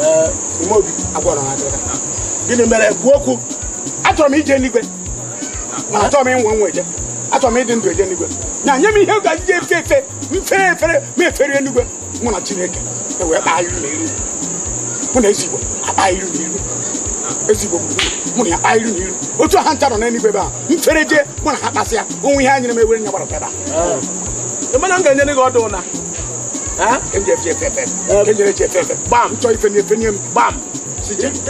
Imeobi agwọrọ ha akịrịka. Gịnị mere? Kwuo okwu. Achọrọ m ije eluigwe, mana achọrọ m ịnwe nwe eje. Achọrọ m ịdị ndụ eje eluigwe. Na nye m ihe ga-eji efe efe mfere efere ma efere eluigwe. Mụ na Chineke ewee kpaa iru na iru. Mụ na ezigbo akpa iru na iru. Ezigbo mụ na ya kpaa iru na iru. Otu ha ncha nọ n'eluigwe ebe a mfere jee mụ na ha kpasịa onwe ihe anyị nyere m ewere nya gbara ebe a. Emena m ga-enyere gị ọdụ ụna. Gbam chọọ ife na efe nye m gbam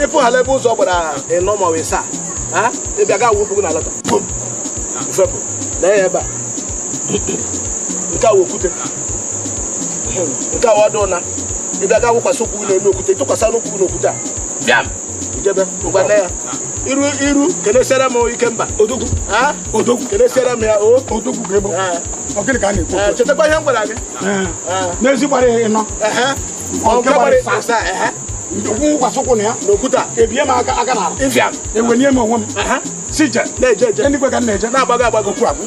ịpụghala ebe ụzọ gbara ịnọ ma wee saa ịbịa ga wụpụ gị na lọta fepụ na ya ebe a nke a okwute nke a ọdụ ụna ịbịa ga wụkwasị ụkwụ gị n'elu okwute tụkwasị n'ụkwụ gị n'okwute a bịam ijebe ngwa na ya iru iru kenesiere m Ikemba odogwu odogwu kenesiere m ya o odogwu ga-ebo. Ọ gịnị ka a na-ekwu? Chetakwa ihe m gwara gị n'ezi gbara ịnọ nke gbara ịsaa wụkwasị ụkwụ na ya n'okwute a ebie m aka aka n'ala ewenye m onwe m si je na-eje eje eluigwe ka m na-eje na-agbago agbago okwu agwụ.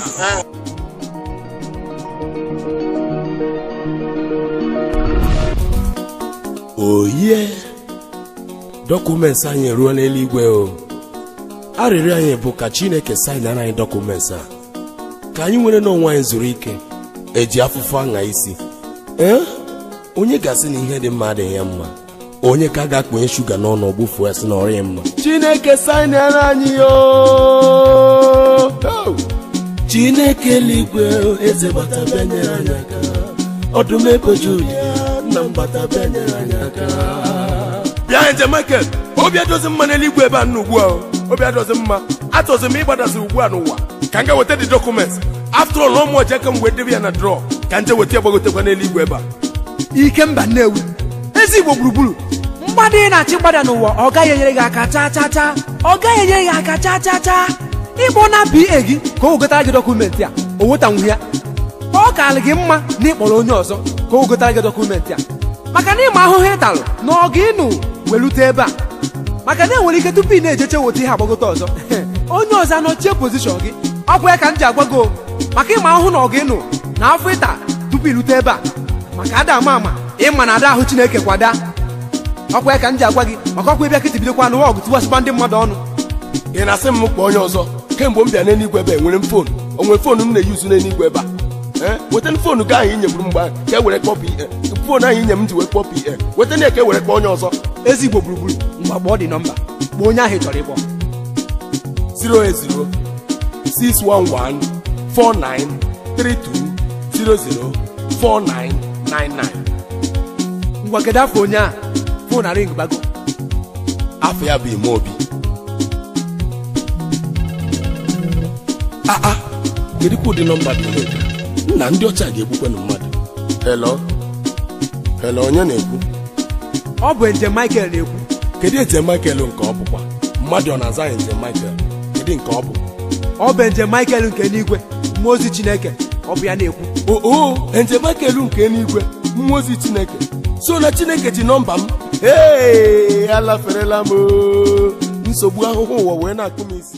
Oye documents anyị eruo n'eluigwe o. Arịrịọ anyị bụ ka Chineke saịnara anyị documents a ka anyị nwere n'onwe anyị zuru ike eji afụfụ aṅa isi. Ee, onye ga-asị na ihe dị mma adịghị ya mma? Onye ka ga-akpụnye shuga n'ọnụ ọgbụfuo ya sị na ọrịa mma? Chineke saịnara anyị o. Chineke eluigwe eze gbata bịa nyere anyị aka. Ọdụm ebo Juda nna m gbata bịa nyere anyị aka. Bịa njem Michael, obi adọzi mma n'eluigwe ebe a nọ ugbu a. Obi adọzi mma, achọzi m ịgbadasị ugbu a n'ụwa ka m ga weta the documents. After all, ụmụ ọjọọ ka m wee debe ya na draw ka m jee weta ya gbagotekwa n'eluigwe ebe a. Ikemba Nnewi, ezigbo gburugburu mgbada ị na-achị mgbada n'ụwa ọ gaghị enyere gị aka chaa chaa chaa, ọ gaghị enyere gị aka chaa chaa chaa. Ịkpọ na PA gị ka o wegotara gị documents a, o wetanwu ya. Ọ kaala gị mma na ịkpọrọ onye ọzọ ka o wegotara gị documents a, maka na ịma ahụhụ ị talụ na ọgụ ịnụ welute ebe a, maka na enwere ike tupu ị na-ejeche weta ihe agbagote ọzọ onye ọzọ anọchie position gị. Ọ bụ ya ka m ji agwa gị maka ịma ahụhụ na ọgụ ịnụ na afọ ịta tupu ilute ebe a, maka ada ama ama ịma na ada ahụ Chineke kwada. Ọkwa ya ka m ji agwa gị maka ọkwa ịbịa kịtị bidokwa n'ụwa ọgụ tiwasịkwa ndị mmadụ ọnụ. Ị na-asị m kpọọ onye ọzọ? Kemgbe m bịa n'eluigwe ebe enwere m foonu, o nwere foonu m na-eyuzu n'eluigwe ebe a. Weta foonu gị ahụ i nyegburu mgbe ahụ ka e were kpọọ PA. Foonu ahụ inye m ji wee kpọọ PA, weta na ka e were kpọọ onye ọzọ. Ezigbo gburugburu mgbe gbọọ dị nọmba kpọọ onye ahụ ị chọrọ ịkpọ. 080 611 49 32 00 4999. Ngwa kedu afọ onye a foonu arịng gbago? Afọ ya bụ Imeobi. Aa, kedu kwa ụdị nọmba dị n'oge? Nna ndị ọcha ga-egbukwanụ mmadụ. Hello, hello, onye na-ekwu? Ọ bụ Njem Michael na-ekwu. Kedu Njem Michael nke ọ bụkwa? Mmadụ ọ na-aza Njem Michael? Kedu nke ọ bụ? Ọ bụ Njem Michael nke eluigwe, mmụọ ozi Chineke, ọ bụ ya na-ekwu. Oo, Njem Michael nke eluigwe, mmụọ ozi Chineke. So na Chineke ji nọmba m. Ee, alaferela m. Nsogbu ahụhụ ụwa wee na-akụ m isi.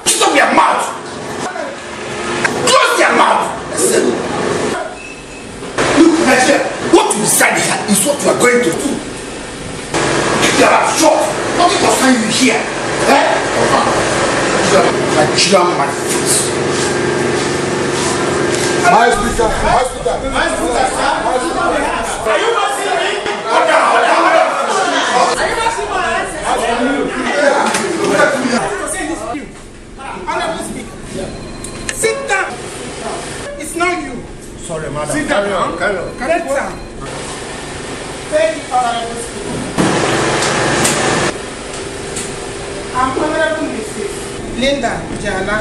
Stop your mouth! Close your mouth! Look, Nigeria, what you decide here is what you are going to do. Keep your mouth shut. Nothing concerns you here. Eh? Nigerian my face. My speaker, my speaker, my speaker, sir. Are you not seeing me? Order, order, order. Are you not seeing my eyes? Honorable Speaker, sit down. It's not you. Sorry, madam. Sit down. Carry on. Sit down. Thank you, Honorable Speaker. I'm Honorable Mrs. Linda Jala.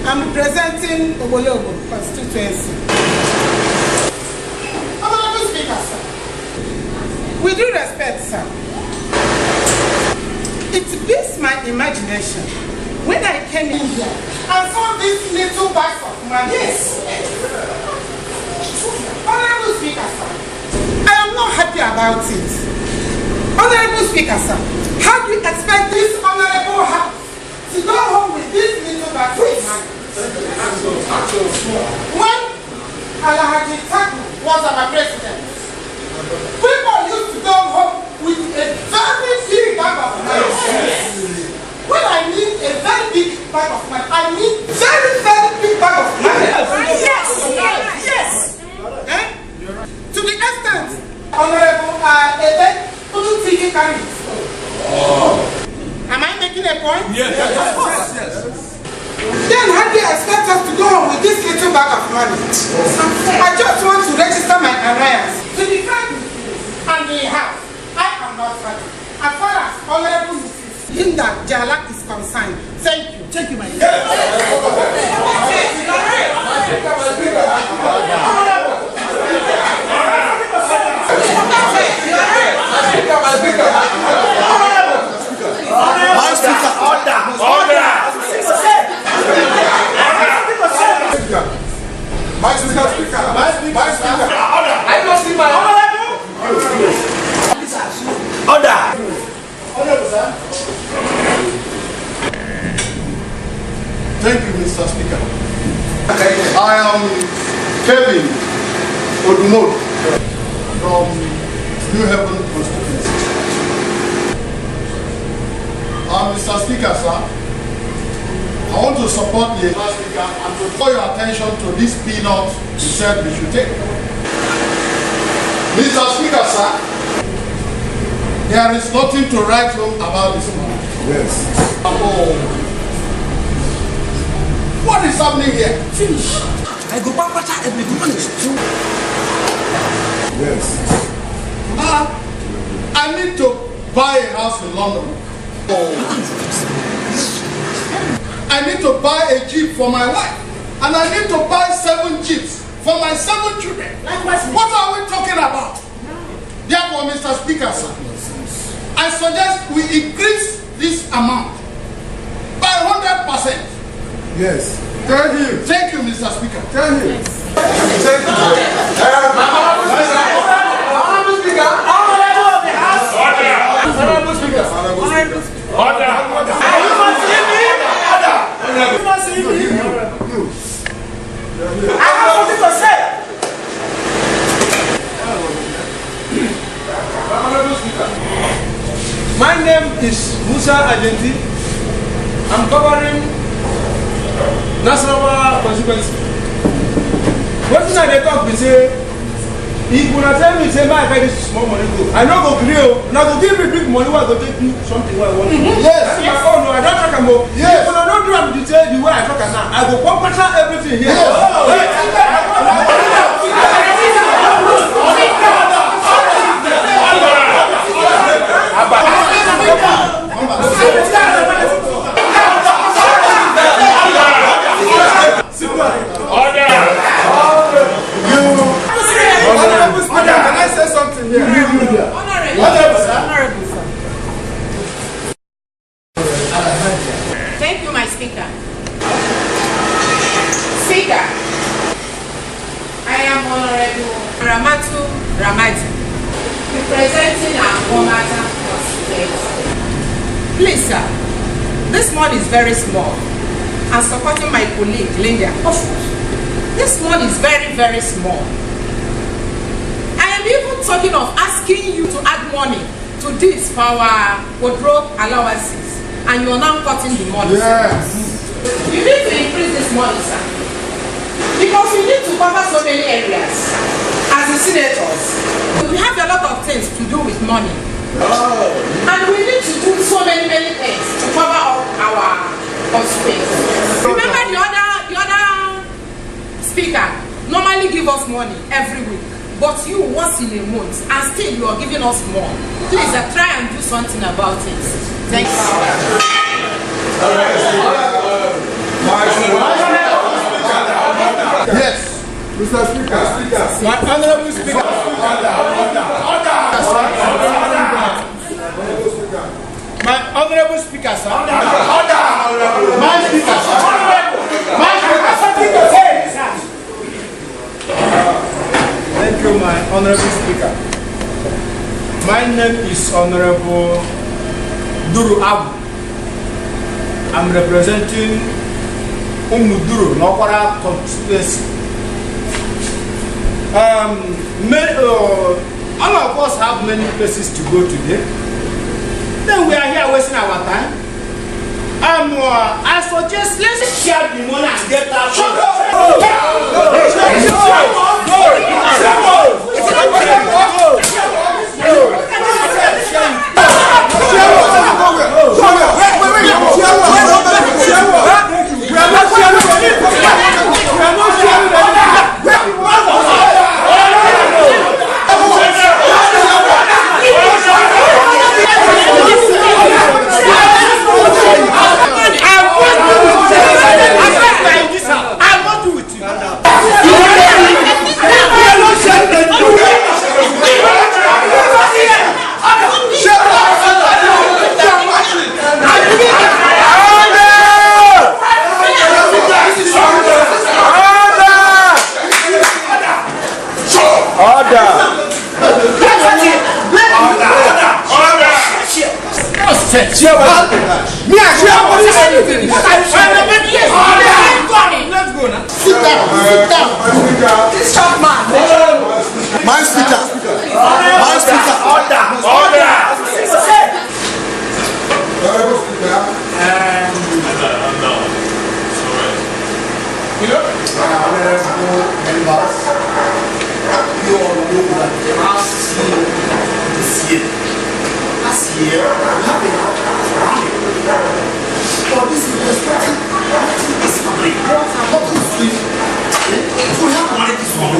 I'm representing Ogbologbo constituency. Honorable Speaker, sir, with due respect, sir, it beats my imagination when I came in here and saw this little bag of money. Yes. Honorable Speaker, sir, I am not happy about it. Honorable Speaker, sir, how do you expect point? Yes. Of course. Yes. Then how do you expect us to go home with this little bag of money? I just want to register my annoyance to the fact and the house. I am not happy. As far as Honorable Mrs. Linda Jala is concerned. Thank you. Thank you, my dear. My speaker. Order. I don't see my honorable. Order. Honorable, sir. Thank you, Mr. Speaker. I am Kevin Odumod from New Haven constituency. Mr. Speaker, sir, I want to support the last speaker and to call your attention to this peanut you said we should take. Mr. Speaker, sir, there is nothing to write home about this man. Yes. Oh. What is happening here? Finish. I go back every morning. Yes. I need to buy a house in London. Oh. I need to buy a jeep for my wife, and I need to buy 7 jeeps for my 7 children. Likewise, what are we talking about? Therefore, Mr. Speaker, sir, I suggest we increase this amount by 100%. Yes. Thank you. Thank you, Mr. Speaker. Thank you. Thank you. Honorable Speaker. Honorable Speaker. Honorable Speaker. Order. Order. You must see me. You. I have something to say. My name is Musa Agenti. I'm covering Nasarawa constituency. Wetin I dey talk be say, if una tell me say make I carry this small money go, I no go gree o. Una go give me big money wey I go take do something wey I want. Yes. That's my own o. I don talk am o. Yes. If una no do am the way I talk am now, I go kpakpata everything here. Yes. Can I say something here? Honorable, sir. Thank you, my speaker. Speaker, I am Honorable Ramatu Ramadi, representing our Omata constituency. Please, sir, this one is very small. I'm supporting my colleague, Linda. This one is very, very small. I am even talking of asking you to add money to this for our wardrobe allowances, and you are now cutting the money. Yes. You need to increase this money, sir, because we need to cover so many areas. As the senators, we have a lot of things to do with money. Oh. And we need to do so many, many things to cover up our constituency. Remember the other speaker normally give us money every week, but you once in a month, and still you are giving us more. Please try and do something about it. Thank you. Yes. Mr. Speaker. My honorable speaker. My honorable speaker, sir. Order. My speaker, sir. My speaker, sir. Thank you, my honorable speaker. My name is Honorable Duru Abu. I'm representing Umuduru, Nokwara constituency. All of us have many places to go today. Then we are here wasting our time. I suggest let's share the money and get out. Shut up! Shut up! Nonsense. Me, I share. What are you saying? Let's go now. Sit down. Sit down. This short man. My speaker. My speaker. Order. Order. You know, honorable members, you all know that last year, this year, last year, we have been running. But this is nothing is happening. Nothing is doing. So we have managed this one.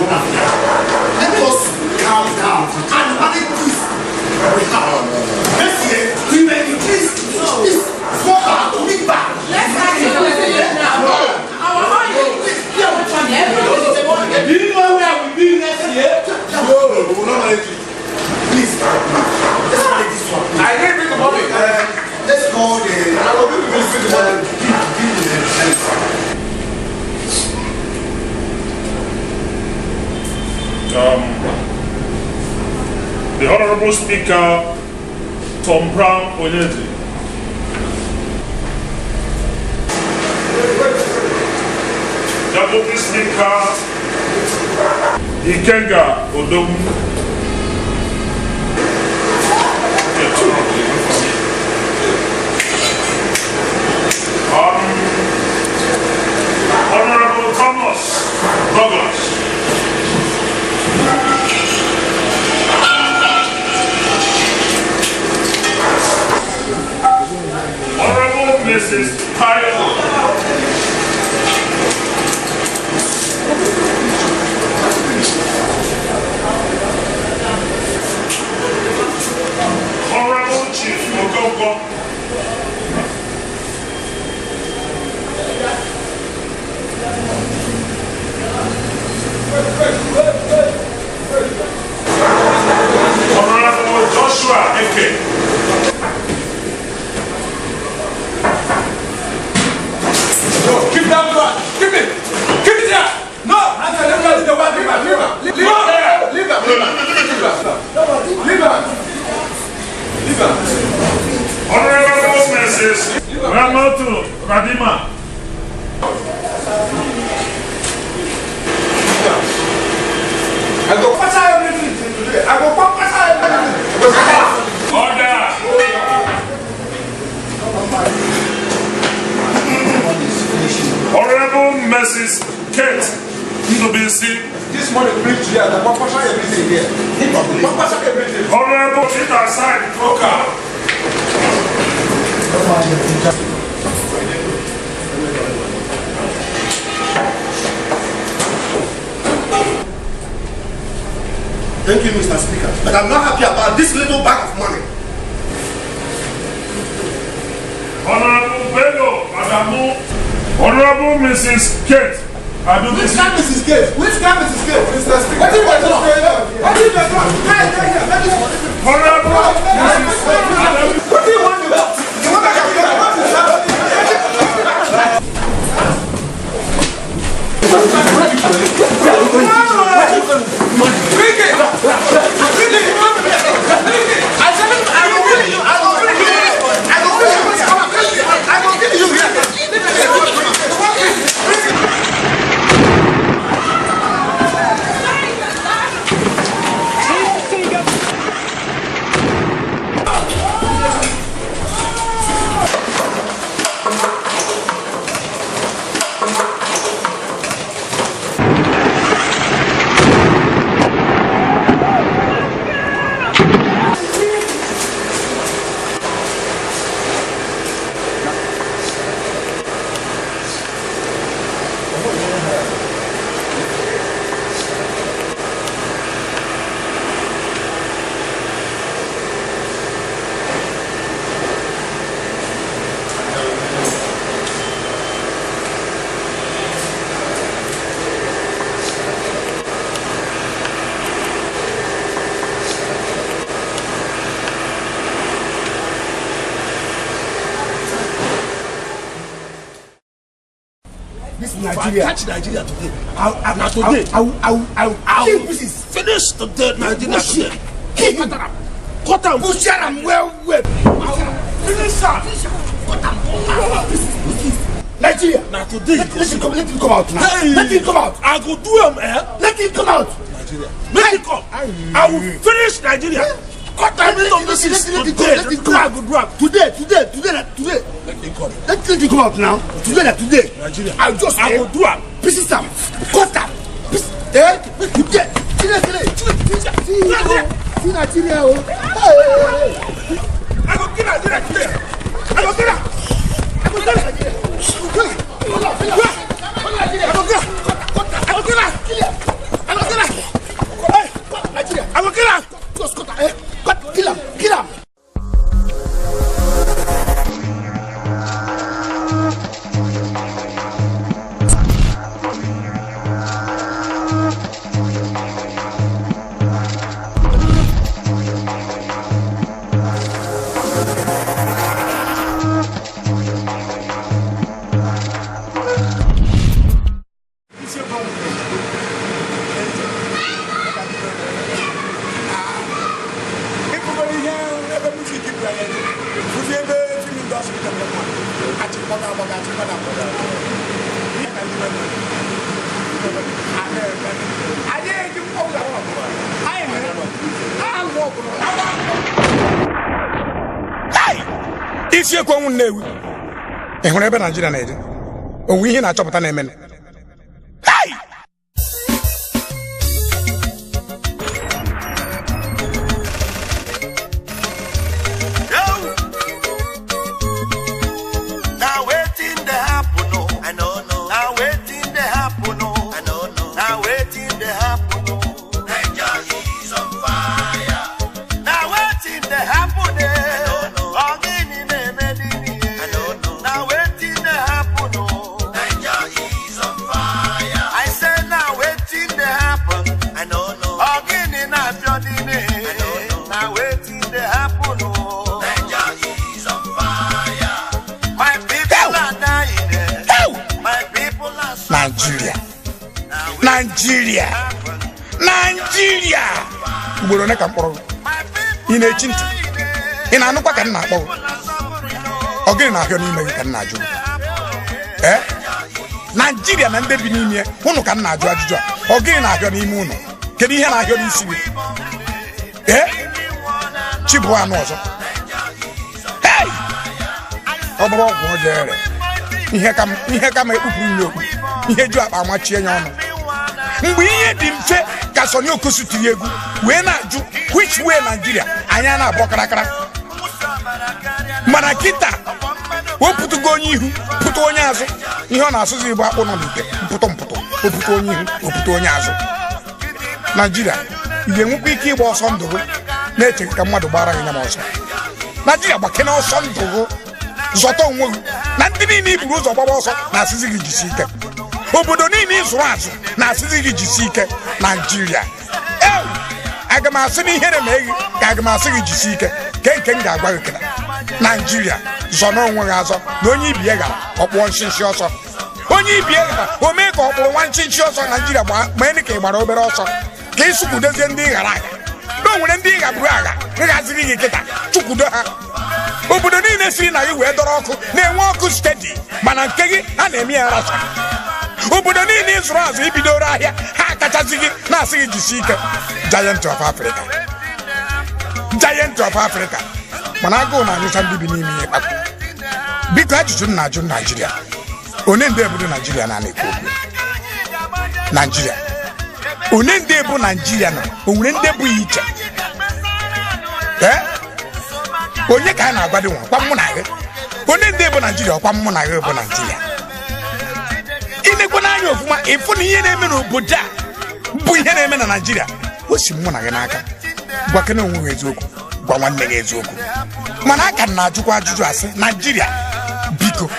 Let us calm down and manage this. We have. Next year, we may increase this small back to big back. Let's actually now. Our money. Do you know where we be next year? No, we will not manage it. Please, let's manage this one. I didn't bring the money. Let's call the. I will bring the money. The Honorable Speaker, Tom Brown Onyedi. Deputy Speaker, Ikenga Odom. Honorable Thomas Douglas. Honorable Mrs. Tayo. Honorable Chief Okonkwo. Honorable Joshua Eke. No, keep that back. Keep it. Keep it there. No, answer. Leave her. Leave her. Leave her. Leave her. Leave her. Leave her. Leave her. Leave her. Honorable Mrs. Ramatu Radima. I go pass everything today. I go pass everything. Order. Honorable Mrs. Kate Ndubisi. This money bring today. I go pass everything here. Pass everything. Honorable Peter Side Crocker. Thank you, Mr. Speaker. But I'm not happy about this little bag of money. Honorable Bello Adamu. Honorable Mrs. Kate Adubisi. Which kind Mrs. Kate? Which kind Mrs. Kate? Mr. Speaker. What is that? What is that? Honorable Mrs. Adamu. What do you want to do? You want to Bring it! Bring it! Bring it! I said, I will kill you! I will kill you! I will kill you! I will kill you! Nigeria. If I catch Nigeria today, I will finish the dead Nigeria today. Cut am. Cut am. Well, well. Finish am. Nigeria. Na today. Let him come. Let him come out now. Hey. Let him come out. I go do am, eh? Let him come out. Nigeria. Make him come. I will finish Nigeria. Cut am. Let him come. Let him come out. I go do am. Today. Today. Today. Today. Let him come. Let him come out now. Today. Today. Nigeria. I just. I go do am. Pieces am. Cut am. Eh? Today. Today. Today. See Nigeria. I go kill Nigeria today. I go kill am. I go kill am. I go kill am. Just cut am. Kill am. Kill am. Isiokwu ọnwụ Nnewi. Ị hụrụ ebe Naijiria na-eje? Onwe ihe na-achọpụta na-eme. Hey! Now waiting they happen, no. I know, no. Now waiting they happen, no. I know, no. Now waiting they happen, no. Nigeria is on fire. Now waiting they happen, eh. I know, no. I know, no. Now waiting they happen, no. Nigeria is on fire. I said now waiting they happen. I know, no. I know, no. Now waiting they happen, no. Nigeria is on fire. My people are dying. My people are Nigeria. Nigeria. Nigeria. Ugboro ole ka mkpọrọ gị? Ị na-echi ntị? Ị na-anụkwa ka m na-akpọ gị? Ọ gịnị na-ahịọ n'ime gị ka m na-ajụ gị? Ee? Nigeria na ndị bi n'ime ya, ụnụ ka m na-ajụ ajụjụ a. Ọ gịnị na-ahịọ n'ime ụnụ? Kedu ihe na-ahịọ n'isi gị? Ee? Chi bụ anụ ọzọ. Hey! Ọ bụrụ ọgwụ ọjọọ ere. Ihe ka m ekpupụ nri okpu. Ihe ju akpa amachie ya ọnụ. Mgbe ihe dị mfe ka Sonny Okosun tiri egwu wee na-ajụ which way Nigeria anyị a na-abọ karakara. Mana kịta wepụtụgo onye ihu pụta onye azụ. Ihe ọ na-asụzi bụ akpụ nọ n'ite mpụtụ mpụtụ opụta onye ihu opụta onye azụ. Naijiria, ị ga-enwekwa ike ịgba ọsọ ndụ gị na-eche ka mmadụ gbara gị nyama ọsọ. Naijiria gbakene ọsọ ndụ gị, zọta onwe gị na ndị niile i buru ụzọ gbaba ọsọ na-asịzi gị jisi ike. Obodo niile ị zụrụ azụ na-asịzi gị jisi ike. Naijiria, ee, aga m asị na ihere ma eghị ka aga m asị gị jisi ike ke nke m ga-agwa gị kịta. Naijiria, zọ na onwe gị azọ na onye ibie gara ọkpụọ nshinshi ọsọ. Onye ibie gara o mee ka ọ kpụrụ nwa nchinchi ọsọ. Naijiria ma eni ka ị gbara obere ọsọ ka ị sụkwudozie ndị ị ghara agha. Na o nwere ndị ị ghagburu agha ịghaziri gị kịta, chụkwudo ha. Obodo niile siri na gị wee dọrọ ọkụ na-enwe ọkụ stedi, mana nke gị a na-eme ya nracha. Obodo niile ị zụrụ azụ ibidoro ahịa ha akachazi gị na-asị gị jisi ike. Giant of Africa, Giant of Africa. Mana agụụ na-anyụcha ndị bi n'ime ihe kpakpụ. Biko ajụjụ m na-ajụ Naijiria, one ndị ebudo Naijiria na na-ekwu okwu Naijiria, one ndị ebu Naijiria na o nwere ndị bụ ya iche? Ee, onye ka a na-agwa dị nwa kwa mụ na gị? Onye ndị bụ Naijiria ọkwa mụ na gị bụ Naijiria? Inekwa n'anya ofụma ịfụ na ihe na-eme n'obodo a bụ ihe na-eme na Naijiria o si mụ na gị n'aka. Gwa kene onwe gị eziokwu, gwa nwanne gị eziokwu. Mana a ka na-ajụkwa ajụjụ asị Naijiria, biko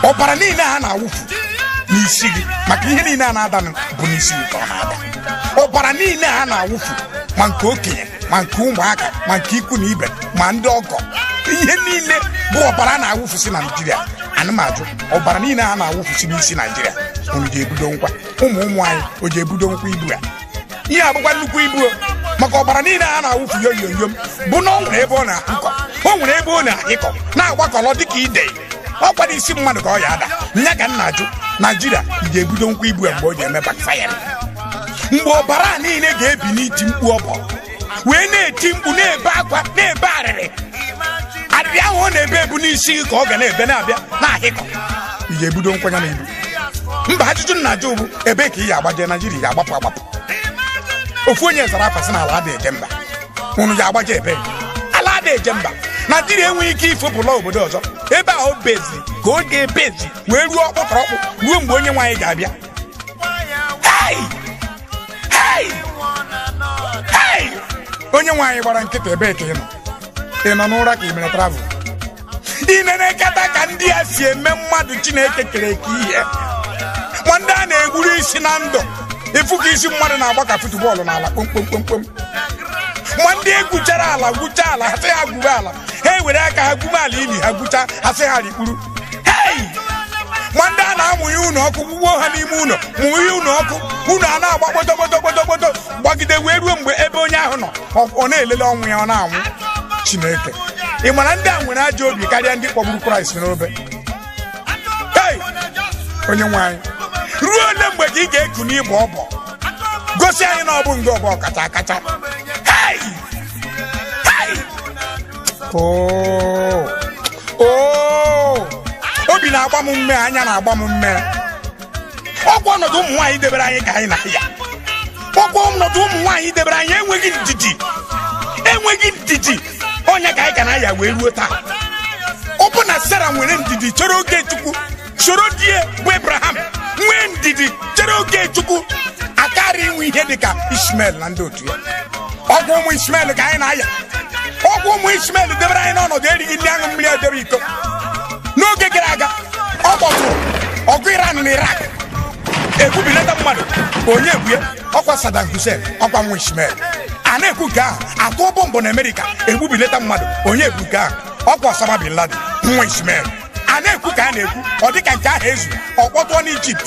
ọbara niile a na-awụfu n'isi gị maka ihe niile a na-adanụ bụ n'isi gị ka ọ na-ada. Ọbara niile a na-awụfu ma nke okenye ma nke ụmụaka ma nke ikwu na ibe ma ndị ọgọ, ihe niile bụ ọbara a na-awụfusi na Naijiria. Ana m ajụ, ọbara niile a na-awụfusi n'isi Naijiria unu ji ebudo nkwa? Ụmụ ụmụ anyị o ji ebudo nkwa ibu a? Ihe abụkwa nnukwu ibu maka ọbara niile a na-awụfu yom yom yom bụ na ọ nwere ebe ọ na-akụkọ. O nwere ebe ọ na-ahịkọ na-agbakọrọ dịka ide. Ọ kwado isi mmadụ ka ọ ya ada. Nya ka m na-ajụ, Naijiria ị ga-ebido nkwa ibu ya mgbe ọ ji eme backfire? Mgbe ọbara niile ga-ebi n'iti mkpu ọbọ wee na-eti mkpu, na-ebe akwa, na-ebe arịrị. Arịrị ahụ ọ na-ebe ebu n'isi gị ka ọ ga na-ebe na-abịa na-ahịkọ. Ị ga-ebido nkwanye na ibu? Mba, ajụjụ m na-ajụ bụ ebe ka ị ga-agbaje Naijiria ga-agbapụ agbapụ. Ofu onye zara afa sị na ala adịghị eje mba. Unu ga-agbaje ebe? Ala adịghị eje mba. Naijiria enweghị ike ifopụla obodo ọzọ. Ebe ahụ bezi ka ọ ga-ebezi wee ruo ọkpụtọrọkpụ ruo mgbe onye nwaanyị ga-abịa. Hey! Hey! Hey! Onye nwaanyị gbara nkịta, ebee ka ị nọ? Ị nọ n'ụra ka ị mere travel? Ị na-ekata ka ndị a si eme mmadụ Chineke kere eke ihe. Ma ndị a na-egburu isi na ndụ, ịfụ ka isi mmadụ na-agba ka futubọọlụ n'ala kpomkpomkpomkpom. Ma ndị egwuchara ala gwucha ala, ha sị ha gwube ala, ha ewere aka ha gwume ala ili ha gwucha, ha sị ha rikpuru. Hei! Ma ndị a na-amụnye ụlọ ọkụ, gwugbuo ha n'ime ụlọ, mụnye ụlọ ọkụ, ụlọ a na-agba kpoto kpoto kpoto kpoto gbagide wee ruo mgbe ebe onye ahụ nọ ọ na-elele ọnwụ ya, ọ na-anwụ. Chineke, ị mara ndị a nwere ajọ obi karịa ndị kpọgburu Kraịst n'obe. Hei! Onye nwe anyị, ruo ole mgbe ka ị ga-eku n'ịbọ ọbọ gosi anyị na ọ bụ nga ọbọ kacha akacha? Hei! Hei! Oo! Oo! Obi na-agba m mme, anya na-agba m mme. Ọkwa ọnọdụ ụmụ nwaanyị debere anyị ka anyị na-aya. Ọkwa ọnọdụ ụmụ nwaanyị debere anyị enweghị ndidi. Enweghị ndidi. Onye ka anyị ka na-aya wee ruo taa. Ọ bụ na Sara nwere ndidi chere oge Chukwu, soro di ya bụ Abraham nwee ndidi chere oge Chukwu, akarị inwe ihe dịka Ishmael na ndị otu ya. Ọgwụ ụmụ Ishmael ka anyị na-aya. Ọgwụ ụmụ Ishmael debere anyị n'ọnọdụ erighị ndị aṅụ mmiri edebe iko. N'oge gara aga, ọ kpọtụrụ ọgụ Iran na Iraq egbubilata mmadụ, onye ebue ọkwa Saddam Hussein, ọkwa nwa Ishmael. A na-ekwu nke ahụ, atụọ bọmbụ na Amerịka egbubilata mmadụ, onye ebu nke ahụ, ọkwa Osama bin Laden, nwa Ishmael. A na-ekwu ka a na-ekwu, ọ dịka nke ahụ ezu, ọ kpọtụọ n'Ijipt.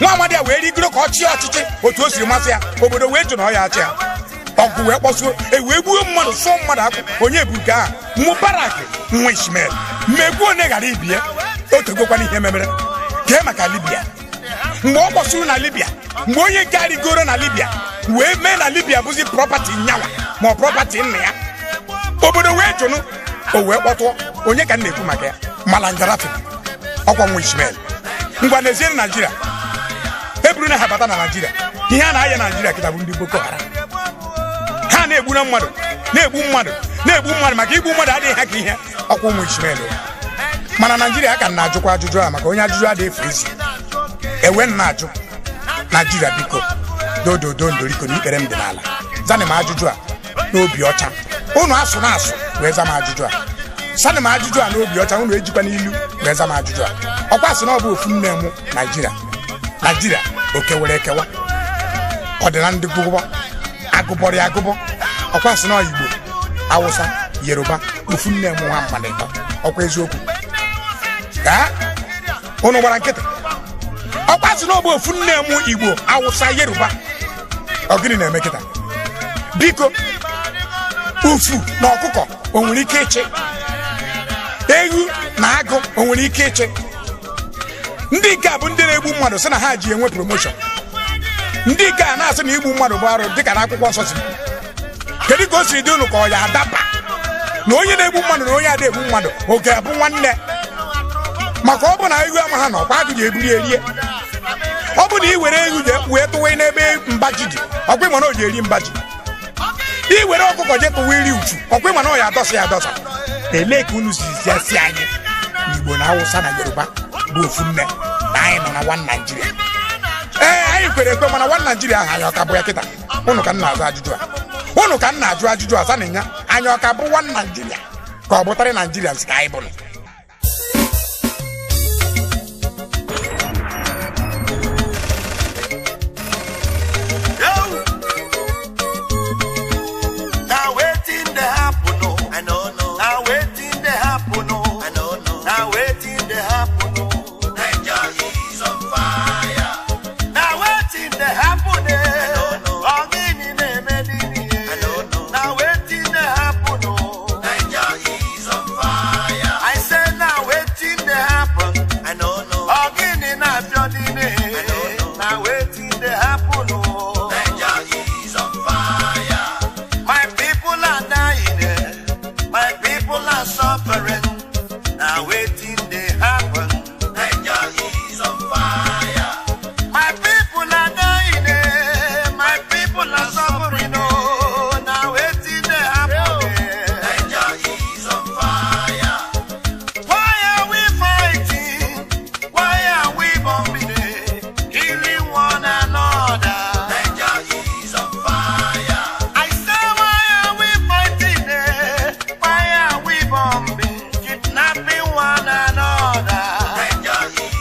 Nwa amadi a wee rigoro ka ọ chịa ọchịchị otu o siri masị ya, obodo wee jụ na ọ ya achị ya. Ọgụ wee kpọsuo, e wee gbuo mmadụ, sụọ mmadụ akwụ, onye bụ nke ahụ, Mubarak, nwa Ishmael. Mmegbu onye ghara ibie, o tegokwana ihe memere. Kee maka Libya. Mgbe ọ kpọsuru na Libya, mgbe onye nke rigoro na Libya wee mee na Libya bụzi prọpati nyawa ma ọ prọpati nna ya, obodo wee jụnụ, o wee kpọtụọ. Onye ka m na-ekwu maka ya? Malam Gaddafi, ọkwa nwa Ishmael. Ngwa n'ezie, Naijiria eburu na ha bata na Naijiria, ihe a na-aya Naijiria kịta bụ ndị Boko Haram. Ha na-egbu na mmadụ, na-egbu mmadụ, na-egbu mmadụ, maka igbu mmadụ adịghị ha ka ihe. Ọkwa ụmụ Ishmael. Mana Naijiria ka na-ajụkwa ajụjụ a, maka onye ajụjụ adịghị efu ezi. Ewe m na-ajụ Naijiria, biko dododo ndoriko na ikpere m dị n'ala, zanị m ajụjụ a n'obi ọcha. Unu asụ na asụ wee za m ajụjụ a. Sanị m ajụjụ a n'obi ọcha, unu ejikwa n'ilu wee za m ajụjụ a. Ọkwa sị na ọ bụ ofu nne mụ Naijiria. Naijiria o kewere ekewa, ọ dị na ndị gụbọ agụbọrị agụbọ. Ọkwa sị na Igbo, Awụsa, Yoruba, ofu nne mụ ha mmadụ ịtọ. Ọkwa eziokwu ka unu gbara nkịtị? Ọkwa sị na ọ bụ ofu nne mụ Igbo, Awụsa, Yoruba. Ọ gịnị na-eme kịta? Biko, ufu na ọkụkọ o nwere ike ịchị? Ewu na agụ o nwere ike ịchị? Ndị nke a bụ ndị na-egbu mmadụ sị na ha ji enwe promoshọn. Ndị nke a na-asị na igbu mmadụ bụ arụ dịka na akwụkwọ nsọ si. Kedu ka o siri dị unu ka ọ ya adaba na onye na-egbu mmadụ na onye ada egbu mmadụ oge abụ nwanne? Maka ọ bụ na ewu ama ha na ọkwa agụ ji eburu erie. Ọ bụ na ị were ewu wee tụwa n'ebe mba ji dị, ọkwa ịma na o ji eri mba ji. Ị were ọkụkọ je tụwa iri uchu, ọkwa ịma na ọ ya adọsa ya adọsa. Elee ka unu si si anyị Igbo na Awụsa na Yoruba bụ ofu nne, na anyị nọ na one Nigeria? Ee, anyị kwere ekwe, mana one Nigeria ahụ anyị ọ ka bụ ya kịta? Unu ka m na-ajụ ajụjụ a. Unu ka m na-ajụ ajụjụ a, sanịnya anyị ọ ka bụ one Nigeria ka ọ bụtarị Nigerians ka anyị bụrụ? Now waiting they happen, oh. I know, no. Now waiting they happen, oh. I know, no. Now waiting they happen, oh. Niger is on fire. Now waiting they happen, eh. I know, no. I know, no. Now waiting they happen, oh. Niger Now wetin dey happen? Naija is on fire. My people are dying, eh. My people are suffering, oh. Now wetin dey happen? Naija is on fire. Why are we fighting? Why are we bombing? Eh? Killing one another. Naija is on fire. I say, why are we fighting? Eh? Why are we bombing? Kidnapping one another. Naija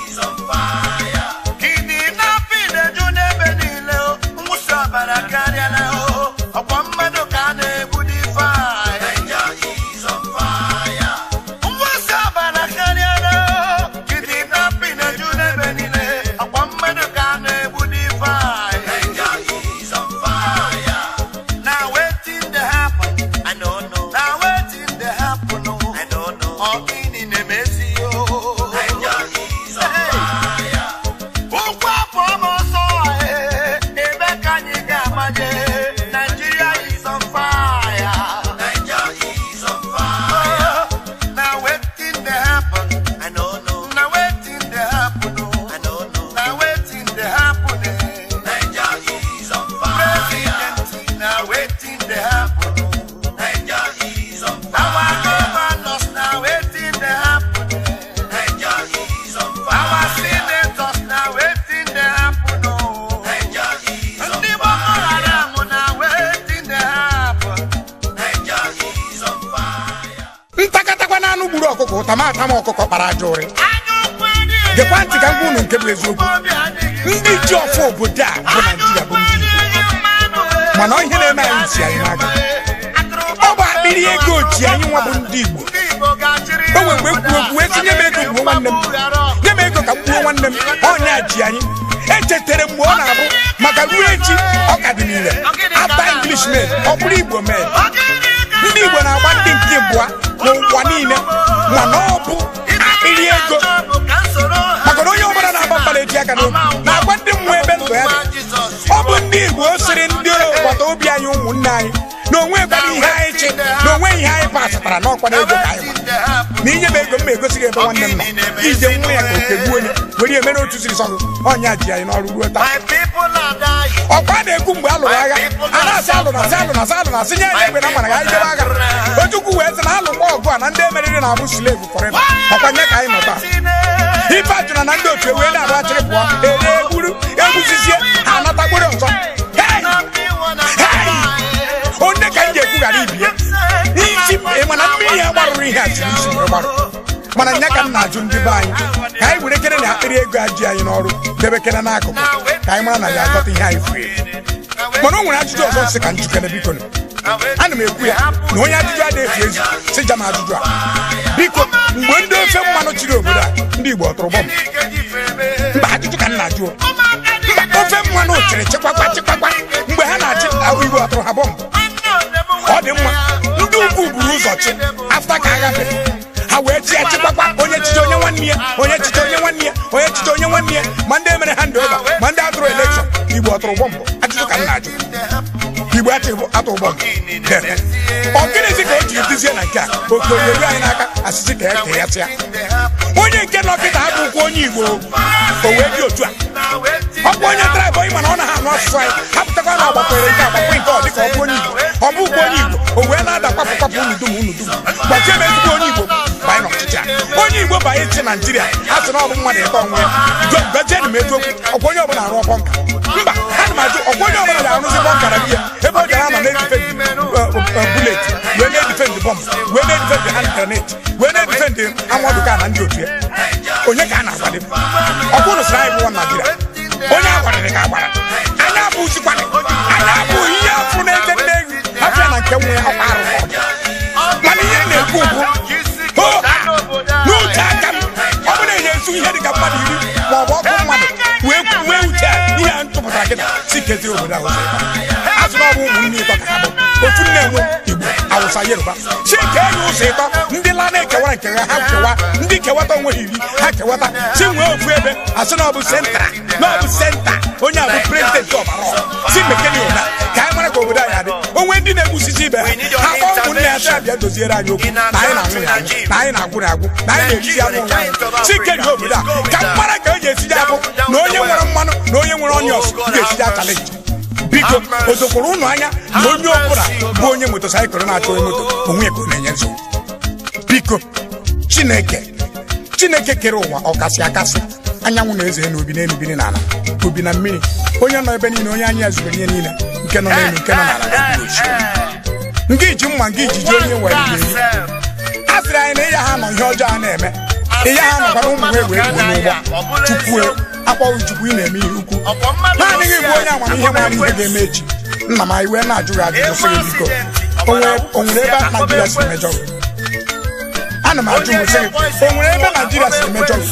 is on fire. Kidnapping eju n'ebe niile o. Mwụsị ọbara karịala o. Ọkwa mmadụ ka a na-egbu dị fire. Naija is on fire. Mwụsị ọbara karịala o. Kidnapping eju n'ebe niile. Ọkwa mmadụ ka a na-egbu dị fire. Naija is on fire. Now wetin dey happen? I no know. Now wetin dey happen? Oh, I no know. Ọ gịnị na-emezi o? Naija is on fire. Ụkwụ afọ m ọsọ, eh, ebe ka anyị ga-amaje? Nigeria is on fire. Naija is on fire. Now wetin dey happen? I no know. Now wetin dey happen? Oh, I no know. Now wetin dey happen? Eh? Naija is on fire. President, now wetin dey happen? Oh, Naija is on fire. Our governors, now wetin dey happen? Eh? Naija is on fire. Our senators, now wetin dey happen? Oh, Naija is on fire. Ndị Boko Haram, now wetin dey happen? Naija is on fire. Ntakọtakwa na anụ gburu ọkụkọ ụta ma ata m ọkụkọ kpara ajọ ụrị. Gekwa ntị ka m gwa unu nke bụ eziokwu. Ndị ji ọfọ obodo a bụ Naijiria bụ ndị Igbo, mana ihe na-eme anyị si anyị n'aka. Ọ bụ akpịrị ego ji anyị nwa bụ ndị Igbo. O nwere mgbe ekwu okwu wee sị, nye m ego gbuo nwanne m, nye m ego ka m gbuo nwanne m. Ọnya ji anyị. Echetere mgbe ọ na-abụ maka ruo echi ọ ka dị n'ire. After English men, ọ bụrụ Igbo men. Ndị Igbo na-agba ndị nke mbụa n'ụwa niile, mana ọ bụ akpịrị ego, maka na onye ọbụla na-agba mba na-eji aka n'obi na-agwa ndị mmụọ ebe ndụ ya dị. Ọ bụ ndị Igbo sịrị ndị agbata obi anyị, ụmụnne anyị, na onwe kwara ihe anyị chị na onwe ihe anyị pasatara n'ọkwa ego ka anyị ma na inye m ego m ma egosi gị ebe nwanne m nọ ije nwa ya ka oke gbuo onye were emere otu siri sọgụ. Ọnya ji anyị n'ọrụ ruo taa. My people are dying. Ọkwa na-ekwu mgbe a lụrụ agha, a na-asị alụ na asị alụ na asị alụ na asị nye anyị egbe na mara ka anyị jebe agha. Ojukwu wee sị na alụ mgbe ọgụ a na ndị emeriri na-abụ slave forever. Ọkwa nye ka anyị nọ taa. Ife ajụna na ndị otu ewee na-abụ achịrị pụọ ere egburu egbuzizie ha anatagburu ọzọ. Hey! Hey! Onye ka m ji ekwu ghara ibie n'isi m? Ị ma na mmiri ya gbarụrụ ihe a chiri isi wee gbarụ, mana nya ka m na-ajụ ndị be anyị ka anyị were kere na akpịrị ego a ji anyị n'ọrụ debekere n'akụkụ ka anyị mara na ya azọta ihe anyị furu efu. Mana o nwere ajụjụ ọzọ nsị ka njikere, biko nụ. Ana m ekwu ya na onye ajụjụ adịghị efu ezi si jam ajụjụ a, biko. Mgbe ndị ofe mmanụ chịrị obodo a, ndị Igbo ọ tụrụ bọmbụ? Mba, ajụjụ ka m na-ajụ o. Mba, ofe mmanụ chịrị chịkwakwa chịkwakwa mgbe ha na-achị, Igbo ọ tụrụ ha bọmbụ? Ọ dị mma, ndị ugwu buru ụzọ chị after ka agha fere ha wee chịa chịkwakwa, onye chiche onye nwanne ya, onye chiche onye nwanne ya, onye chiche onye nwanne ya, ma ndị emere hand over, ma ndị atụrụ election. Igbo ọ tụrụ bọmbụ? Ajụjụ ka m na-ajụ. Igbo atụrụ bọmbụ? Ọ gịnịzi ka o jiri dizie na nke a oke eru anyị n'aka asịsị ka ya kee ya sịa onye nke nọkịta abụkwa onye Igbo o wee dị otu a? Ọ bụ onye tribe onye, mana ọ naghị anụ asụsụ anyị. Hapụtakwa na agbakwere nke agbakwe nke ọ dịka ọ bụ onye Igbo, ọ bụkwa onye Igbo o wee na-ada kwapụ kwapụ. Unu dum, unu dum gbachie m. Ezigbo onye Igbo banye n'ọchịchị a, onye Igbo banye chi Naijiria, a sị na ọ bụ mmadụ ịtọ onwe ya. Gwajienụ m eziokwu, ọkwa onye ọbụla arụ bunker? Mba, ana m ajụ, ọkwa onye ọbụla ga-arụzi bunker na biya ebe ọ gara anọ na-edefend bullet, wee na-edefend bomb, wee na-edefend hand grenade, wee na-edefend anwadụka na ndị otu ya? Onye ka a na-agwadị? Ọkwa unu sịrị anyị bụ Naijiria. Onye agwarịrị ka agbara anya abụzikwanị anya abụ ihe afụ na-eze nne ewu afịa na nke nwe ya ọkwa arụ ka ọ dị. Mana ihe m na-ekwu bụ ho ha n'uche aka m, ọ bụrụ na ezu ihe dị ka mmadụ 10 ma ọ bụ ọkụ mmadụ wee kwuwe uche a, ihe a ntụpụtara kịta si kezie obodo ahụ ụzọ ịtọ. A sị na ọ bụ ụmụnne ịtọ ka ha bụ, ofu nne enwe, Igbo, Awụsa, Yoruba. Si kee ya ụzọ ịtọ, ndị la na-ekewara nke ha, ha kewa, ndị kewata onwe ha 10 ha kewata, si nwee ofu ebe asị na ọ bụ central, na ọ bụ center, onye a bụ president ọbara. Si mekeni ona ka anyị mara ka obodo anyị adị. Onwe ndị na-egbusisi ibe ha, ha kpọọ ụmụnne ha. ya sị abịa doziere anyị okwu na anyị na-anwụ ya anwụ na anyị na-agwụ agwụ na anyị na-erisi anụ onwe anyị si kerie obodo a ka mkpara ka e ji esiji abụ na onye nwere mmanụ na onye nwere onions ga-esiji achalenji. Biko o dokwara ụnụ anya na onye ọbụla bụ onye motosaịkụl na-achọ onye moto onwe ka ọ na-enye nsogbu. Biko Chineke Chineke kere ụwa ọkasị akasị anyanwụ na-eze n'obi n'elu biri n'ala obi na mmiri onye nọ ebe niile onye anya ya zubere ihe niile nke nọ n'elu nke nọ n'ala na okpuru osimiri. Nke iji mma nke ijiji onye nwere eri a sịrị anyị na ịya ha nọ ihe ọjọọ a na-eme ịya ha nọkwara ụmụ ha egwu egwu n'ụgbọ Chukwu akpọghị Chukwu ị na-eme ihe ukwu naanị gị bụ onye amamihe mara ihe ga-eme echi. Nna m anyị wee na-ajụ gị ajụjụ sị gị biko o nwere ebe Naijiria si mejọ gị? Ana m ajụ m sị gị o nwere ebe Naijiria si mejọ gị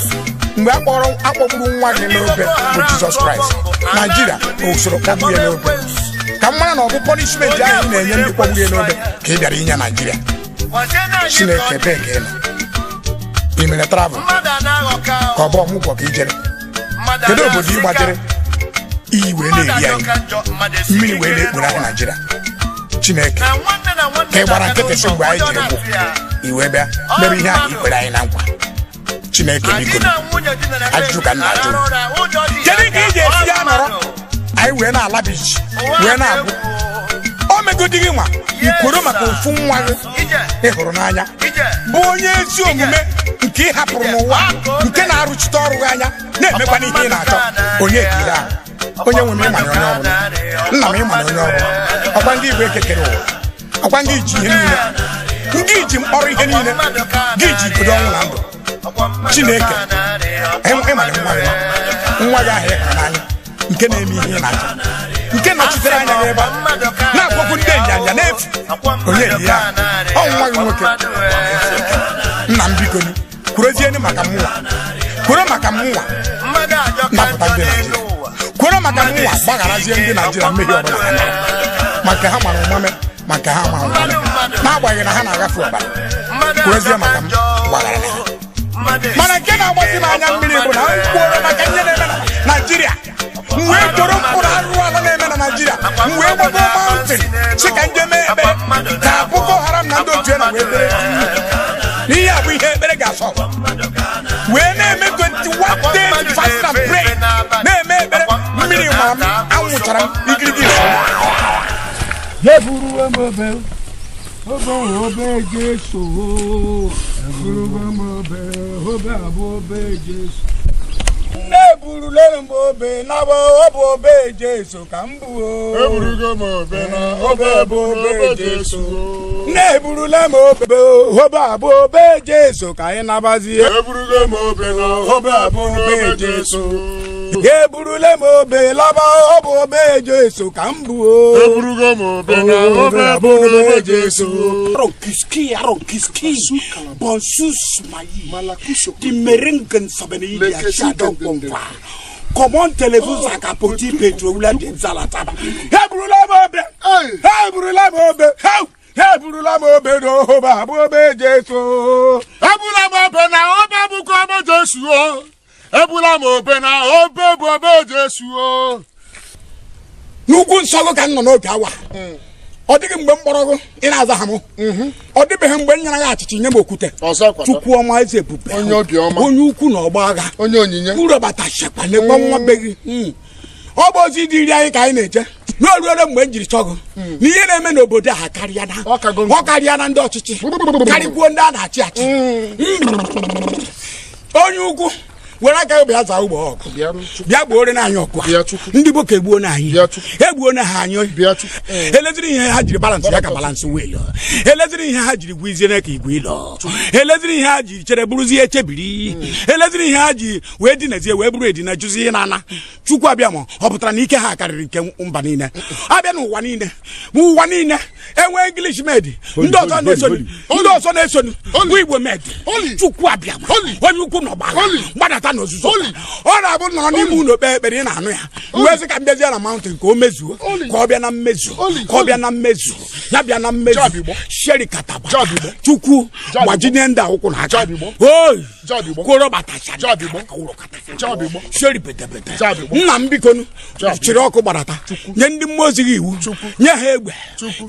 mgbe akpọgburu nwa gị n'obe bụ Jizọs Kraịst? Naijiria o soro kpọgbu ya n'obe ka m mara na ọ bụ pọnishment ahụ ị na-enye ndị kpọgburu ya n'obe ka ị bịara inye Naijiria. Chineke ebee ka ị nọ? Ị mere travel ka ọ bụ ọmụgwọ ka i jere? Kedu obodo ị gbajere iyi wee na-eri anyị mmiri wee na-ekpere anyị Naijiria? Chineke ka ị gbara nkịtị sị mgbe anyị jiri gwụ i wee bịa mere ihe ahụ i kwere anyị na nkwa. Chineke biko ajụjụ ka m na-ajụ kedu ka ị ga-esi ya nọrọ anyị wee na-ala bichi wee na-agwụ o megodi gị nwa ikworo maka ofu nwa gị ị hụrụ n'anya bụ onye ezi omume nke ị hapụrụ n'ụwa nke na-arụchite ọrụ gị anya na-emekwa n'ihe ị na-achọ. Onye ekiri ahụ onye nwe m ịmanye onye ọbụla nna m ịmanye onye ọbụla ọkwa ndị Igbo ekekere ụwa ọkwa ndị iji ihe niile ndị iji mkpọrọ ihe niile gị ji igodo ọnwụ na ndụ. Chineke ịmanye nwa gị nwa gị ahụ ị hụrụ n'anya nke na-eme ihe ị na-achọ nke nọchitere anya gị ebe a na-akpọkwu ndị nyanya n'efu onye dị ya ọ nwa gị nwoke. Nna m biko kwurozienu maka mụnwa kwuro maka mụnwa napụta ndị Naijiria kwuro maka mụnwa gbagharazie ndị Naijiria mmehie ọbụla ha mere maka ha mara ụmame maka ha mara ụmame n'agbanyeghị na ha na-agafe ọbara kwurozie maka m gbaghara ha. Mana nke na-agbazi m anya mmiri bụ na m kwuoro maka ihe na-eme na Naijiria m wee kworo mkpụrụ arụrụ ala na-eme na Naijiria m wee gbago mountain si ka nje mee ekpere ka Boko Haram na ndị otu ya na wee kpere n'ihe a bụ ihe ekpere ga-asọ wee na-eme 21 days fast and pray na-eme ekpere mmiri ma m anwụchara m igirigi. Eburuwe m obe obe obe Jesu eburuwe m obe obe abụ obe Jesu na-eburule m obe na ọ bụ obe Jesu ka m bụ eburugo m obe na obe bụ obe Jesu na-eburule m obe obe abụ obe Jesu ka anyị nabazie eburugo m obe na obe abụ obe Jesu eburule m obe laba ọ bụ obe Jesu ka m bụ eburugo m obe na obe bụ obe Jesu. Aronkiski aronkiski bonsus mayi di merengen sabeni ya shadon konfa comment téléphone sakapoti petro wula de zalataba eburule m obe eburule m obe eburula m obe na obe abụ obe Jesu ebula m obe na obe bụkwa obe Jesu o ebula m obe na obe bụ obe Jesu o. N'ugwu nsọ gị ka m nọ n'oge awa ọ dịghị mgbe m kpọrọ gị ị na-aza ha m ọ dịbeghị mgbe m nyere gị achịcha nye m okwute Chukwu ọma eze ebube onye ukwu na ọgba agha onye onyinye urobata shekwa n'ekwe nwa be gị ọ bụ ozi dịrị anyị ka anyị na-eje n'oruere mgbe m jiri chọ gị na ihe na-eme n'obodo a karịa na ọ karịa na ndị ọchịchị karịkwuo ndị a na-achị achị. Onye ukwu were aka gị bịa zaa ụgbọ ọgụ bịa gbuore na anyị ọkụ ndị Boko egbuo na anyị egbuo na ha anyị eleziri ihe ha jiri balansị ya ka balansị weel eleziri ihe ha jiri gwiziere ka igwe ịlọ eleziri ihe ha ji chere bụrụzie echebiri eleziri ihe ha ji wee dinazie wee bụrụ edina jụzie na ana. Chukwu abịa ma ọ pụtara na ike ha karịrị nke mba niile abịa n'ụwa niile ụwa niile enwe English med ndị ọzọ na-esonu ndị ọzọ na-esonu bụ Igbo med. Chukwu abịa ma onye ukwu na ọgba gbadata n'ozuzu. Ọ na-abụ nọrọ n'ime ụlọ kpee ekpere ị na-anụ ya. Wee sị ka m bịazie na mountain ka o mezuo, ka ọ bịa na mmezu, ka ọ bịa na mmezu, ya bịa na mmezu. Sheri kataba. Chukwu gbajinye ndị a ụkwụ na aka. Oi! Kworo batacha. Sheri petepete. Nna m biko nu chịrị ọkụ gbarata. Nye ndị mmụọ ozi gị iwu. Nye ha egbe.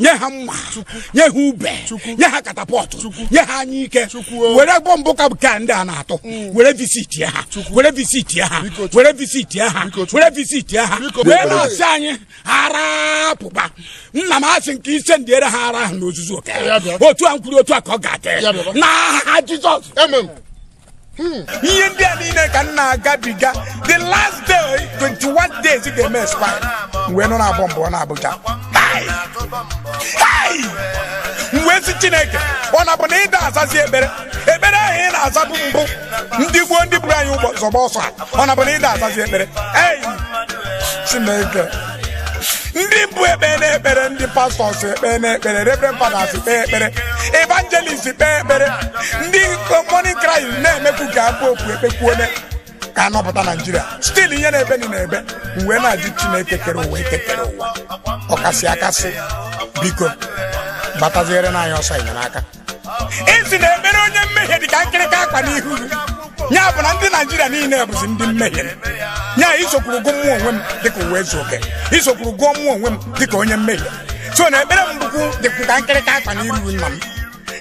Nye ha mma. Nye ha ube. Nye ha katapọtụ. Nye ha anya ike. Were bọmbụ ka nke ndị a na-atụ. Were visit ha. Were visit ha. Were visit ha. Were visit ha. Wee na-asị anyị arapụba. Nna m asị nke ise ndị ere ha ara ahụ n'ozuzu oke. Otu a m kwuru otu a ka ọ ga-adị. N'aha Jizọs. Amen. Ihe ndị a niile ka m na-agabiga the last day 21 days ga-eme expire wee nọ na-abọ mbọ na Abuja. Wee sị Chineke ọ na-abụ na ịda azazi ekpere ekpere ahụ ị na-azabụ mbụ ndị gboo ndị buru anyị ụgbọ zọba ọsọ a ọ na-abụ na ịda azazi ekpere. Ei Chineke, ndị mbụ ekpe na-ekpere, ndị pastọs ekpe na-ekpere, reverend fathers kpee ekpere, evangelist kpee ekpere, ndị morning cry na-emekwu ka popu ekpekwuone ka anọpụta Naijiria. Still ihe na-ebe ni na-ebe. Wee na-ajụ Chineke kere ụwa ekekere ụwa ọkasị akasị, biko gbataziere n'anya ọsọ enyemaka. Isi na ekpere onye mmehie dị ka nkịrịka akwa n'ihu gị. Ya bụ na ndị Naijiria niile bụzi ndị mmehie. Ya isokwuru gụọ mmụọ onwe m dịka uwe ezu oke, isokwuru gụọ mmụọ onwe m dịka onye mmehie. So na ekpere m bụkwu dịkwu ka nkịrịka akwa n'iru nna m.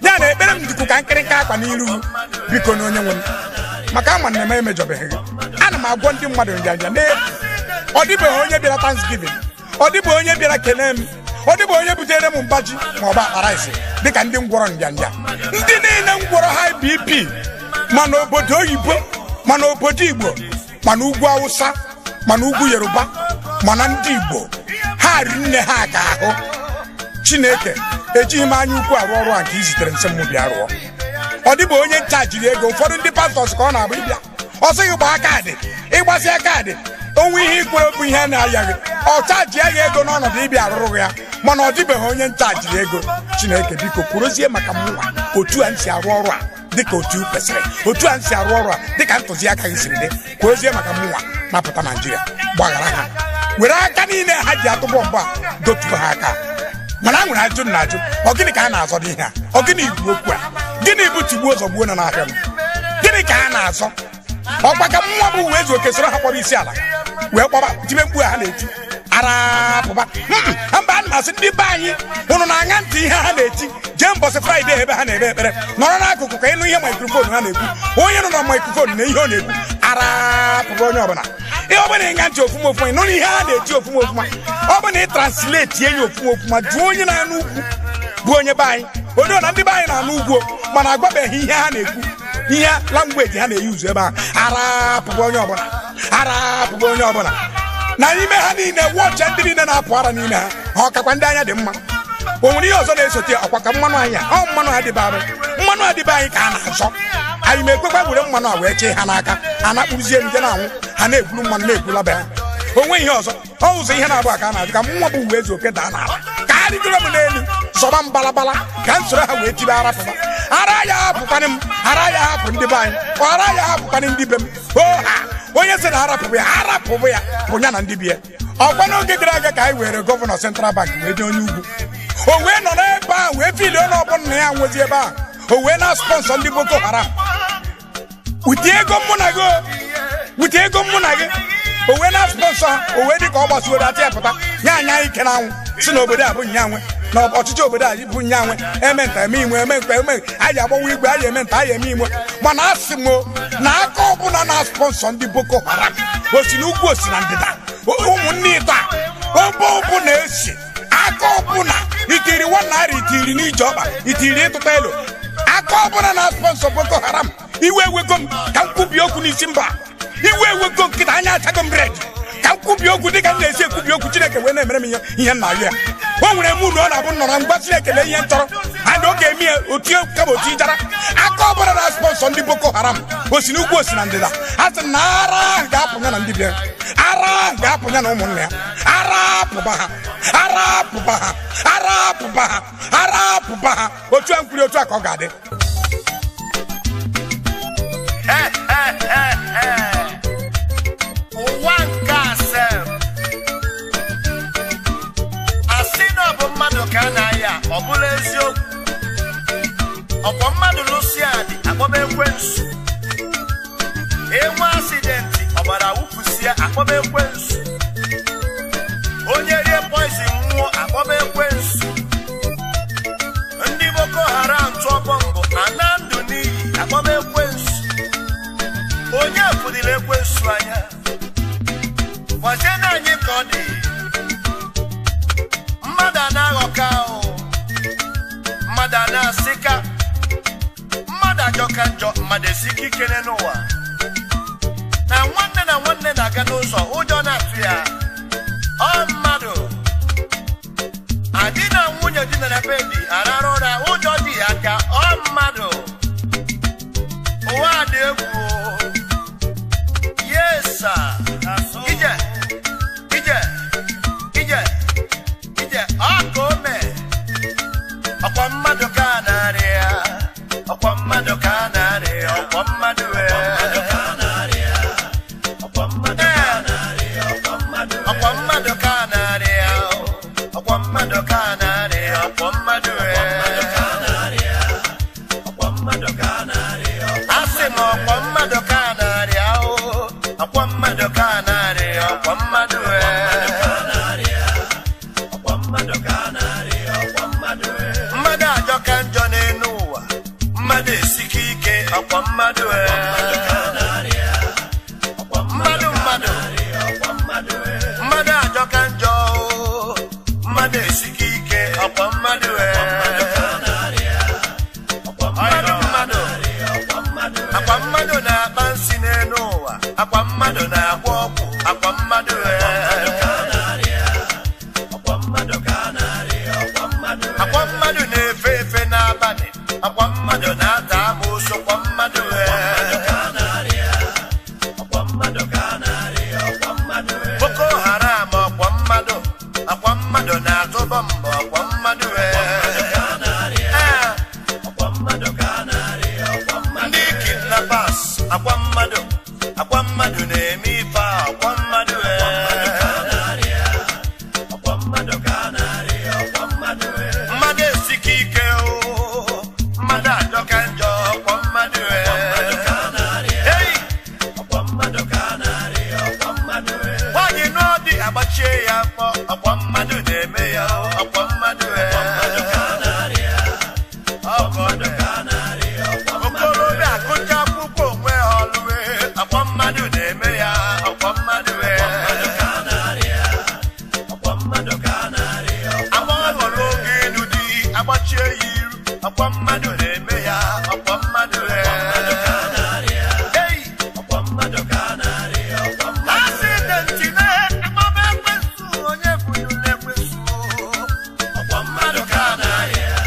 Ya na ekpere m dịkwu ka nkịrịka akwa n'iru biko na onye nwe m, maka ama na m emejọbeghị gị. Ana m agwọ ndị mmadụ njanja n'efu. Ọ dịbeghị onye bịara Thanksgiving, ọ dịbeghị onye bịara kelee m, ọ dịbeghị onye butere m mba ji ma ọ bụ akpa rice dịka ndị ngwọrọ njanja. Ndị niile ngwọrọ high BP ma n'obodo oyibo, ma n'obodo Igbo, ma n'ugwu Awụsa, ma n'ugwu Yoruba, ma na ndị Igbo, ha ri nne ha ka ahụ. Chineke, ejighị m anya ukwu arụ ọrụ a nke i zitere nsị m bịa rụọ. Ọ dịbụ onye ncha jiri ego. Ụfọdụ ndị pastọs ka ọ na-abụ ịbịa ọ sịghị gbaa kaadị, ịgbasịa kaadị onwe ihe ikwere bụ ihe na-aya gị, ọ chaji ya ego n'ọnọdụ ịbịa arụrụ ya, mana ọ dịbeghị onye ncha jiri ego. Chineke biko kwurozie maka mụnwa otu a m si arụ ọrụ a dịka otu kwesịrị, otu a m si arụ ọrụ a dịka ntụziaka gị siri dị. Kwurozie maka mụnwa napụta Naijiria, gbaghara ha, were aka niile ha ji atụ bọmbụ a dotuo ha aka. Mana a nwere ajụ na ajụ, ọ gịnị ka a na-azọ n'ihe a? Ọ gịnị bụ okwu a? Gịnị bụ tigbuo zọgbuo nọ n'ahịa m? Gịnị ka a na-azọ? Ọkwa ka nwa bụ uwe ezu oke soro ha kpọrọ isi ala wee kpọba tibe mkpu ha na-eti arapụba. Mba, ana m asị ndị be anyị ụnụ na-aṅa ntị ihe ha na-eti. Jee mbọsị Fraịde ebe ha na-ebe ekpere, nọrọ n'akụkụ ka ịnụ ihe maikrofon ha na-ekwu. Onye nọ na maikrofon na ihe ọ na-ekwu arapụba onye ọbụla. Ihe ọ bụla ịṅa ntị ofuma ofuma, ịnụ ihe ha na-eti ofuma ofuma. Ọ bụ na ị transleti enyi ofuma ofuma, jụọ onye na-anụ ugwu bụ onye be anyị. Odo na ndị be anyị na-anụ ugwu mana agwabeghị ihe ha na-ekwu, ihe langweji ha na-eyuzu ebe ahụ. Arapụba onye ọbụla, arapụba onye ọbụla. Na n'ime ha niile wọcha ndị niile na-apụ ara n'ime ha, ha ọkakwa ndị anya dị mma. O nwere ihe ọzọ na-esote ọkwa ka mmanụ anyị ọ mmanụ adịbe arụ, mmanụ adịbe anyị ka a na-azọ. Anyị ma ekwekwa were mmanụ a wee chee ha n'aka, ha na-akpụrụzie nje na-anwụ, ha na-egwuru mmanụ na-egwulaba ha. O nweghị ihe ọzọ, ọ ụzọ ihe na-abụ ka a na-ajụ ka nwa bụ uwe ezu oke daa n'ala, ka ha rigoro m n'elu zọba m balabala, ka m soro ha wee tibe arapụba. Ara ya hapụkwanị m, ara ya hapụ ndị be anyị, ara ya hapụkwanị ndị be m. O ha onye sị na arapụbụ ya, arapụbụ ya bụ ya na ndị bi ya. Ọkwa n'oge gara aga ka anyị were gọvanọ Central Bank wee nye onye ugwu, o wee nọ n'ebe ahụ wee fili onye ọbụla na ya nwezi ebe ahụ, o wee na spọnsọ ndị Boko Haram wute ego mụ na gị, wute ego mụ na gị, o wee na spọnsọ ha. O wee dị ka ọ gbasuoro atị ya pụta nye anya ike n'anwụ si na obodo a bụ nyanwe, na ọchịchị obodo a bụ nyanwe, eme nta eme inwe, eme mkpa eme anyị agbanwe igwe, anyị eme nta anyị eme inwe. Mana asị m na aka ọbụla na spọnsọ ndị Boko Haram, osi n'ugwu osi na ndịda, ụmụnne ịta obe ọbụla esi aka ọbụla itiri 1 naira, itiri n'ije ọkpa, itiri ịtụta elu, aka ọbụla na spọnsọ Boko Haram, iwe ewego m ka m kwubi okwu n'isi mba. Iwe ewego nkịta anya achago m red ka m kwubi okwu dịka m na-esi ekwubi okwu. Chineke wee na-emere m ihe m na-arịọ ya. O nwere m uru ọ na-abụ nọrọ ngwa Chineke lee ihe m chọrọ and ọ ga-eme ya otu kama otu ijara. Aka ọbụla na spọnsọ ndị Boko Haram, osi n'ugwu osi na ndịda, a sị na ara ahụ ga-apụ ya na ndị bịa, ara ahụ ga-apụ ya na ụmụnne ya. Ara apụba ha, ara apụba ha, ara apụba ha, ara apụba ha. Otu a m kwuru otu a ka ọ ga-adị. Ọkwa mmadụ lụsịa dị akpọba ekwensu. Enwe accident ọbara wụpụsịa akpọba ekwensu. Onye rie poison nwụọ akpọba ekwensu. Ndị Boko Haram tụọ bọmbụ ana ndụ n'iyi akpọba ekwensu. Onye fụdịrị ekwensu anya gwazie na anyị ka ọ dị. Mmadụ a na-aghọka o, mmadụ a na-asịka, mmadụ ajọka njọ, mmadụ esika ikele n'ụwa. Na nwanne na nwanne na-aga n'ụzọ ụjọ na-atụ ya. Ọ mmadụ adị na nwunye di na bebi arara ụra ụjọ dị ya aka. Ọ mmadụ ụwa dị egwu. Yes sir. Ije ije ije ije ọ ka o mee. Ọkwa mmadụ ka a na-arịa, ọkwa mmadụ ka a na-arịa, ọkwa mmadụ ọkwa mmadụ ka a na-arịa, ọkwa mmadụ ka a na-arịa, ọkwa mmadụ asị m ọkwa mmadụ ka a na-arịa, ọkwa mmadụ ka a na-arịa, ọkwa mmadụ. Mmadụ ajọka njọ n'elu ụwa, mmadụ esika ike, ọkwa mmadụ. Mmadụ mmadụ mmadụ ajọka njọ, mmadụ esika ike, ọkwa mmadụ. Mmadụ mmadụ akwa mmadụ na-akpa nsị n'elu ụwa, akwa mmadụ na-agwọ ọgwụ, akwa mmadụ. Akwa mmadụ na-efe efe n'abalị, akwa mmadụ na-ata amoosu, kwa mmadụ. Boko Haram ọkwa mmadụ, akwa mmadụ na-atụ bọmbụ, ọkwa mmadụ. Ndị kidnappers akwa mmadụ, akwa mmadụ na-eme ife a, ọkwa mmadụ. Mmadụ esika ike o, mmadụ ajọka njọ, ọkwa mmadụ. Nwaanyị n'ọdị agbachie ya afọ, ọkwa mmadụ na-eme ya, ọkwa mmadụ. Okorobịa agụcha akwụkwọ onwe ha ọlụwe, ọkwa mmadụ na-eme ya, ọkwa mmadụ. Agbọghọ oge elu di agbachie ya iru, ọkwa mmadụ na-eme ya, ọkwa mmadụ. Accident na akpọba ekwensu, onye bụrụ ekwensu, ọkwa mmadụ ka na-arịa,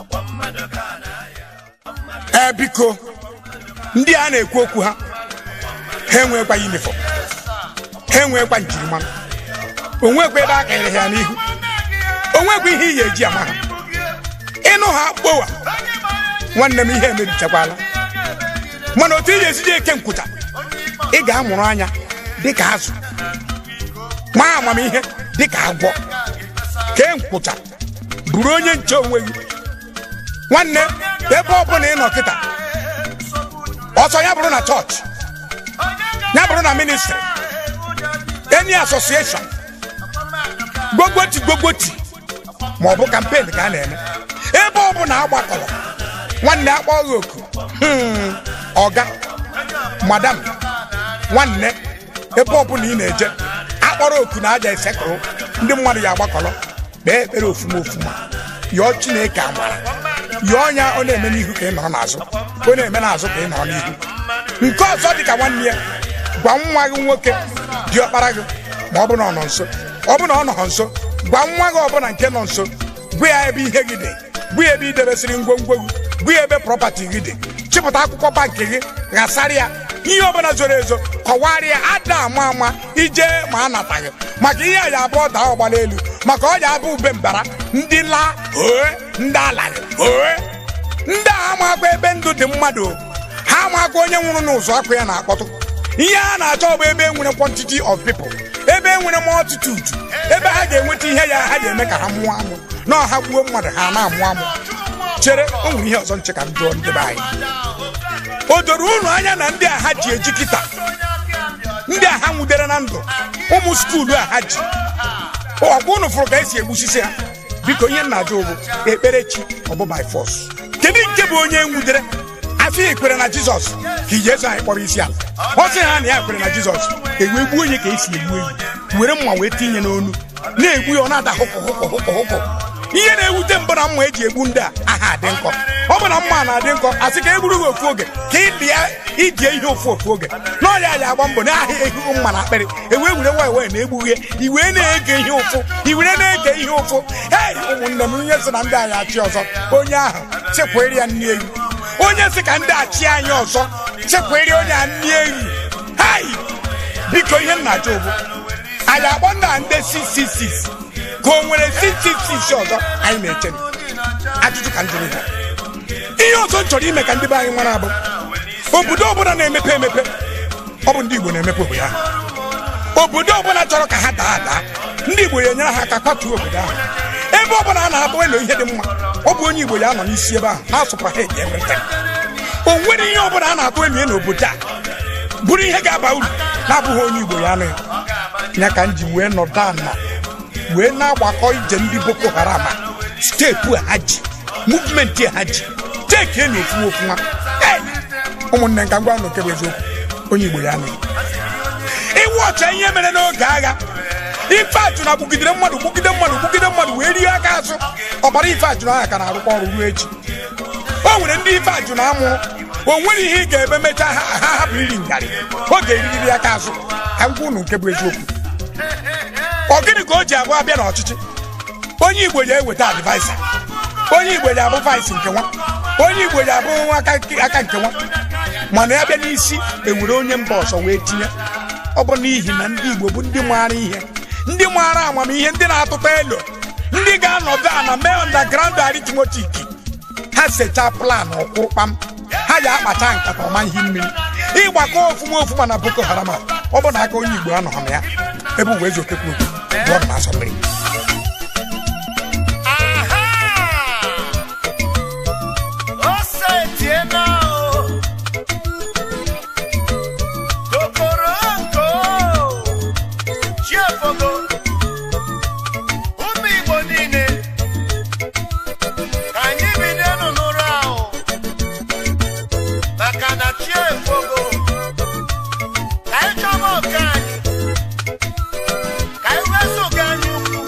ọkwa mmadụ ka na-arịa. Ee biko, ndị a na-ekwu okwu ha, ha enwekwa uniform, ha enwekwa njirimara, onwekwa ebe a kanyere ha n'ihu, onwekwa ihe ị ga-eji ama ha. Ịnụ ha kpowa nwanne m, ihe emebichakwala. Mana otu ị ga-esi eke nkwụcha, ị ga-amụrụ anya dịka azụ, ma amamihe dịka agwọ. Kee nkwụcha, bụrụ onye nche onwe gị nwanne. Ebe ọ bụla ị nọ kịta, ọsọ ya bụrụ na chọọchị, ya bụrụ na ministry, any association, gbogboti gbogboti ma ọ bụ campaign ka a na-eme, ebe ọ bụla agbakọrọ nwanne, akpọghị oku, ọga madam nwanne, ebe ọ bụla ị na-eje akpọrọ oku na aja esekụrụ ndị mmadụ ya agbakọrọ, kpee ekpere ofuma ofuma, yọọ Chineke amara, yọọ ya ọ na-eme n'ihu ka ị nọrọ n'azụ, ọ na-eme n'azụ ka ị nọrọ n'ihu. Nke ọzọ dịka nwanne ya, gwa nwa gị nwoke dị ọkpara gị, ma ọ bụ na ọ nọ nso, ọ bụ na ọ nọghọ nso, gwa nwa gị ọbụla nke nọ nso, gwa ya ebe ihe gị dị, gwa ya ebe ị debesịrị ngwongwo gị, gwa ya ebe property gị dị, chịpụta akwụkwọ bankị gị ghasara ya, ihe ọbụla zoro ezo kọwarịa ya. Ada ama ama ije ma anataghị maka ihe a ya abụọ daa ọgbala elu, maka ọ ya abụ ube mbara ndị laa oe, ndị alaghị oe, ndị a amakwa ebe ndụ dị mmadụ, ha amakwa onye nwụrụ n'ụzọ akwa ya na-akpọtụ. Ihe a na-achọ bụ ebe e nwere quantity of people, ebe e nwere multitude, ebe ha ga-enweta ihe ya ha ga-eme ka ha mụọ amụ na ọha gbuo mmadụ ha na-amụ amụ. Chere, o nwere ihe ọzọ nche ka m jụọ ndị be anyị. O doro unu anya na ndị a ha ji eji kịta, ndị a ha nwudere na ndụ, ụmụ skuulu a ha ji, ọkwa unu fụrụ ka esi egbusisi ha. Biko ihe nna ajụ bụ ekpere chi ọ bụ by force. Kedu nke bụ onye nwudere asị ya ekwere na Jizọs ka iji eso anyị kpọrọ isi ala? Ọ sị ha na ya kwere na Jizọs, ewee gbuo onye ka esi egbu ewu, were mma wee tinye n'onu na-egbu ya, ọ na-ada hụkụ hụkụ hụkụ hụkụ. Ihe na-ewute mbụ na mma eji egbu ndị a aha adị nkọ. Ọ bụ na mma na-adị nkọ, asị ka e gburu gị ofu oge ka ị die ihe ofu ofu oge n'ọrịa ya agba mbọ n'ahịa ehigo mma na akpịrị, ewee were nwayọ nwayọ na-egbughe, iwee na-ege ihe ụfụ, iwere na-ege ihe ụfụ. Hei ụmụnne m, onye sị na ndị anyị achị ọzọ, onye ahụ chekwere ya nni ewu. Onye sị ka ndị achị anyị ọzọ, chekwere onye a nni ewu. Hei biko ihe nna achọ bụ anyị akpọ ndị a ndị 666 ka o nwere 666 ọzọ anyị na-eche. Ajụjụ ka m jụrụ ha. Ihe ọzọ m chọrọ ime ka ndị be anyị mara bụ obodo ọbụla na-emepe emepe, ọ bụ ndị Igbo na-emepe obodo ahụ. Obodo ọbụla chọrọ ka ha daa adaa, ndị Igbo ya enyere ha aka kwatuo obodo ahụ. Ebe ọbụla a na-abụ elo ihe dị mma, ọ bụ onye Igbo ya nọ n'isi ebe ahụ na-asụkwa ha eji everything. O nwere ihe ọbụla a na-atụ elu n'obodo a bụrụ ihe ga-aba uru na-abụghị onye Igbo ya anụ ya. Ya ka m ji wee nọdụ ala wee na-agbakọ ije ndị Boko Haram a, step ha ji, movement ha ji tekie na ofu ofu nwa. Ụmụnne nka ngwa ụnụ, nke bụ eziokwu, onye Igbo ya anụ. Iwu ọcha ihe mere n'oge agha, ife ajụna gbugidere mmadụ, gbugide mmadụ, gbugide mmadụ wee rie aka azụ. Ọbara ife ajụna ahụ ka na-arụkwa ọrụ ruo echi. O nwere ndị ife ajụna amụrụ, o nwere ihe ị ga-eme mechaa ha hapụ iri ngarị, ọ ga-eriri aka azụ. Ka ngwa ụnụ nke bụ eziokwu, ọ gịnị ka o ji abụ abịa n'ọchịchị? Onye Igbo ya eweta adviser, onye Igbo ya abụ vice nke nwa, onye Igbo ya abụ aka nke nwa, mana ya bịa n'isi ewere onye mba ọzọ wee tinye. Ọ bụ n'ihi na ndị Igbo bụ ndị maara ihe, ndị maara amamihe, ndị na-atụta elo, ndị ga-anọdụ ana mee underground arithmetic. Ha sechaa plan ọkwụrụkpam, ha ya akpacha nkata ọma ihe mmiri ịgbakọ ofuma ofuma na Boko Haram. Ọ bụ na aka onye Igbo anọghị na ya. Ebe uwe ezi okekwu okwu bụ ọ na-asọ mmiri. Ka anyị chọba oke anyị, ka anyị wezuga anyị ukwu.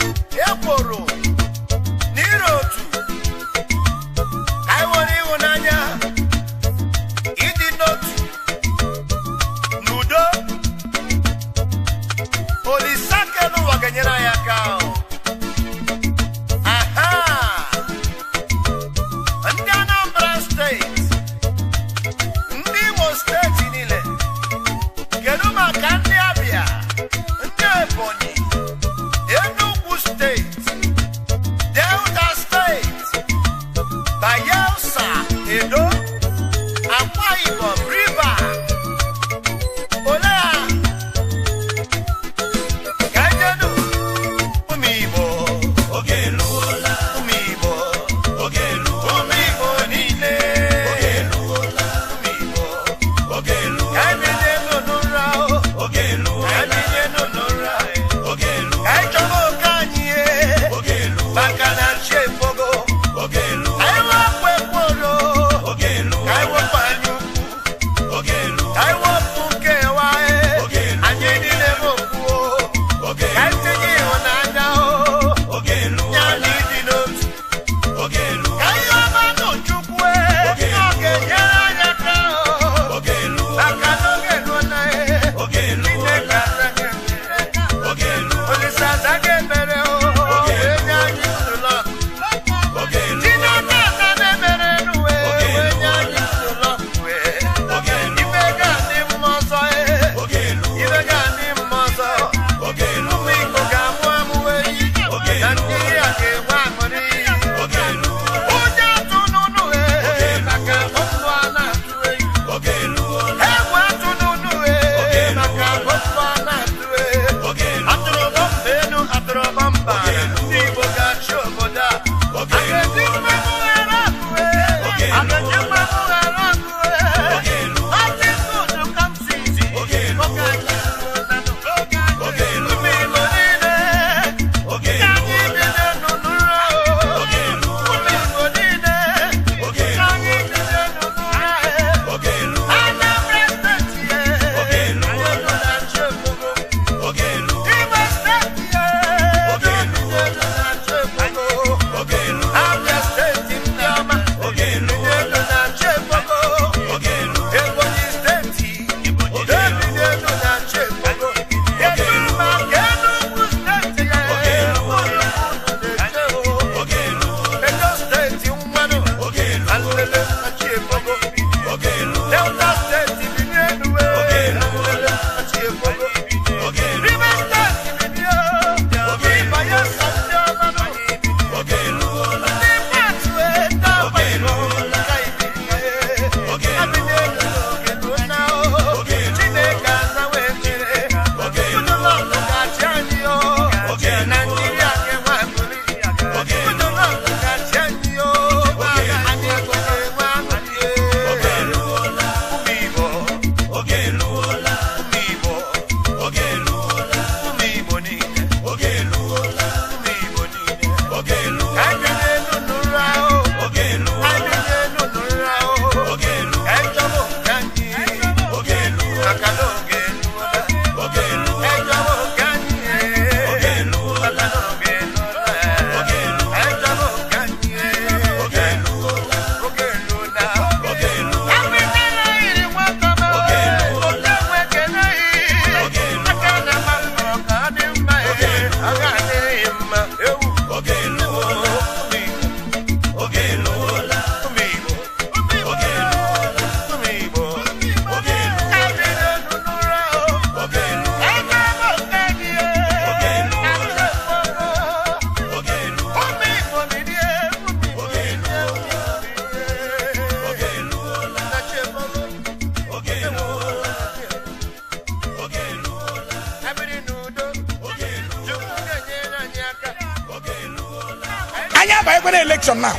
abanyekwa na election now,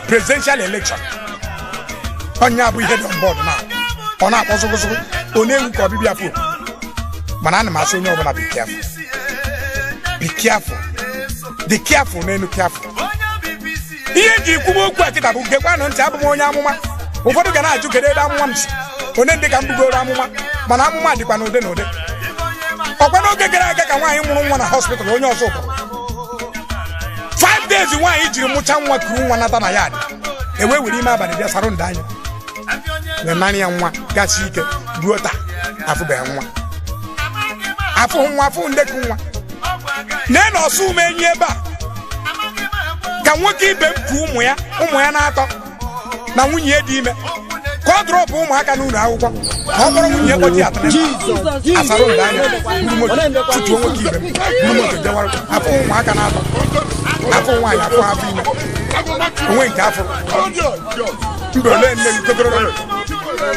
presidential election. Onye abụ ihe dị on board now, ọ na-akpọ zụgụzụgụ, ọ na-ewu ka ọbịbịa pope. Mana ana m asị onye ọbụla be careful, be careful, dị careful n'elu careful. Ihe eji ikwuba okwu a kịta bụ gekwanụ ntị, abụ m onye amụma. Ụfọdụ ga na-ajụ kedu ebe amụma m si, onye ndị ka m bugoro amụma, mana amụma dịkwa n'ụdị n'ụdị. Ọkwa n'oge gara aga ka nwaanyị mụrụ nwa na hospital onye ọzọ ụkọrọ 5 days nwaanyị jiri mụcha nwa kuru nwa nata na ya dị ewe were ime abalị bịa sara ndị anya wee narị ya nwa gasị ike ruo taa afụbeghị nwa, afụghị nwa, afụghị ndekọ nwa. Nee na ọsọ ume enyi ebe a ka nwoke ibe m kuo ụmụ ya na-atọ na nwunye ya dị ime ka ọ drọpụ ụmụaka n'ụlọ akwụkwọ ka ọ kpọrọ nwunye kpọji atara asara ụlọ anya buru moto tutuo nwoke ibe m buru moto jewara. Afọ ụmụaka na-atọ, afọ nwaanyị, afọ afọ ime onwe nke afọ mbe ole nne gị kotoro.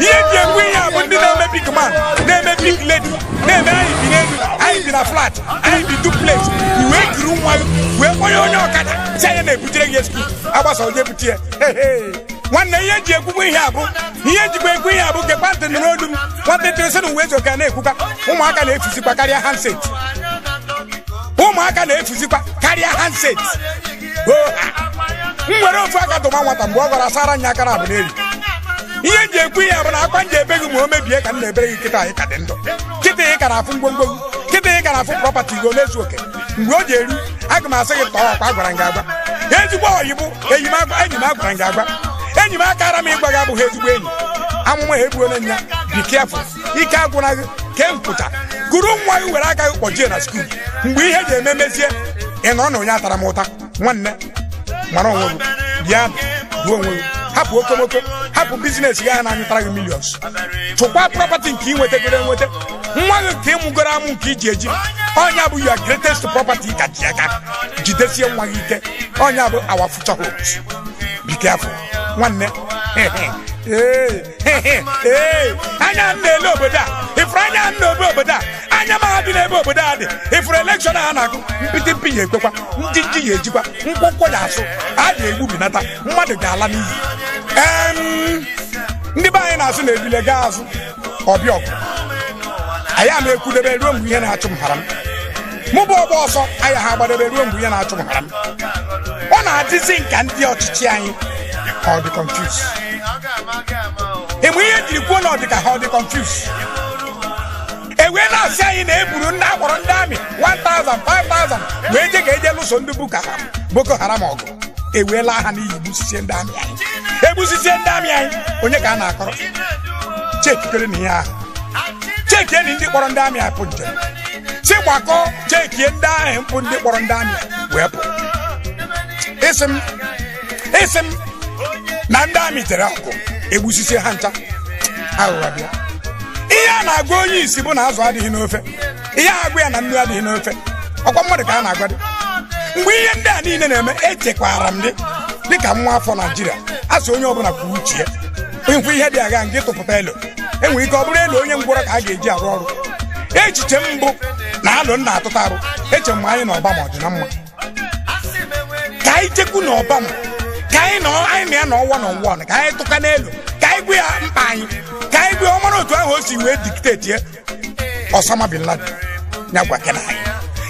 Ihe eji ekwu ihe a bụ ndị na-eme big man, na-eme big lady, na-eme anyị bi n'elu, anyị bi na flat, anyị bi duplex. I wee kuru nwa gị wee kpọnye onye ọkada si anya na-ebutere gị skuul agbasa onye bute ya. Nwanne, ihe eji ekwukwa ihe abụ, ihe ejikwa ekwu ihe abụ gekwa ntị nụrụ olu m. Nwata sị na uwe ezu oke na-ekwukwa ụmụaka na-efuzikwa karịa handset, ụmụaka na-efuzikwa karịa handset. M were ofu aka dụma nwata mgbe ọ gwara sara anya aka na abụ n'eri. Ihe eji ekwu ihe abụ na akwa nji ebe gị ma o mebie ka m na-ebere gị kịta anyị ka dị ndụ, kịta ị ka na-afụ ngwongwo gị, kịta ị ka na-afụ prọpati gị ole ezu oke. Mgbe o ji eru aga m asị gị tọọ ọkwa agwara m gị agwa. Ezigbo oyi bụ enyi m agwara m gị agwa. Enyi m akara m ịgwa gị abụghị ezigbo enyi. Amụma ha egbuola nya, be careful, ike agwụna gị ke nkwụcha. Gụrụ nwa gị were aka gị kpọjie na skuul. Mgbe ihe ji eme mezie ị nọrọ na onye atara m ụta. Nwanne, mara onwe gị, bịa duo onwe gị, hapụ okomoko, hapụ bizines gị ahụ na-anyụtara gị millions. Chụkwa property nke ị nwetagoro enweta. Nwa gị nke ịmụgoro amụ nke iji eji, ọnya bụ your greatest property ka ji aka jidesie nwa gị ike. Ọnya bụ our future hopes. Be careful nwanne. Anya m na-ele obodo a, ifuru anya m na-ebe obodo a, anya m adị n'ebe obodo a dị. Ifuru elekshọn a na-akụ mpịtị mpi ya ekwekwa, njinji ya ejikwa, nkwụkwọ ya asụ, a ga-egbubinata, mmadụ ga-ala n'iyi. Ndị be anyị na-asụ na ebile gaa azụ ọbịa ọgụ. Anyị ama ekwudebe ruo mgbe ihe na-achụ m hara m. Mụ bụ ọgba ọsọ anyị ha agbadebe ruo mgbe ihe na-achụ m hara m. Ọ na-adịzi nka ndị ọchịchị anyị ọ dị confused. Ịmụ ihe jiri kwuo na ọ dị ka ha ọ dị confused. E wee na-asị anyị na eburu ndị akpọrọ ndị amị 1000 5000 wee je ka eje lụso ndị Boko Haram ọgụ. E wee laa ha n'iyi gbusisie ndị amị anyị, egbusisie ndị amị anyị. Onye ka a na-akọrọ? Chekikere na ihe ahụ, chekie na ndị kpọrọ ndị amị apụ njem, si gbakọ chekie ndị ahụ mpụ ndị kpọrọ ndị amị wee pụ. Ịsị m na ndị amị tere ọgụ egbusisie ha ncha. Aghụghọ bịa. Ihe a na-agwa onye isi bụ na azụ adịghị n'ofe, ihe a agwa ya na nnu adịghị n'ofe, ọkwa mmadụ ka a na-agwa dị. Mgbe ihe ndị a niile na-eme, echekwara m dị dịka nwa afọ Naijiria asị onye ọbụla kwuru uche ya. Nkwu ihe dị agha nke ịtụpụta elu, enwere ike ọ bụrụ elu onye ngwọrọ ka a ga-eji arụ ọrụ. Echiche mbụ na alụ nna atụta arụ, eche m anyị na Obama ọ dị na mma, ka anyị chekwu na Obama, ka anyị nọ anyị na ya na ọnwa na ọnwa, ka anyị tụka n'elu, ka anyị gwa ya mkpa anyị, ka anyị gwa ọmara otu ahụ o si wee dikteti ya Osama bin Laden ya gwa kena anyị,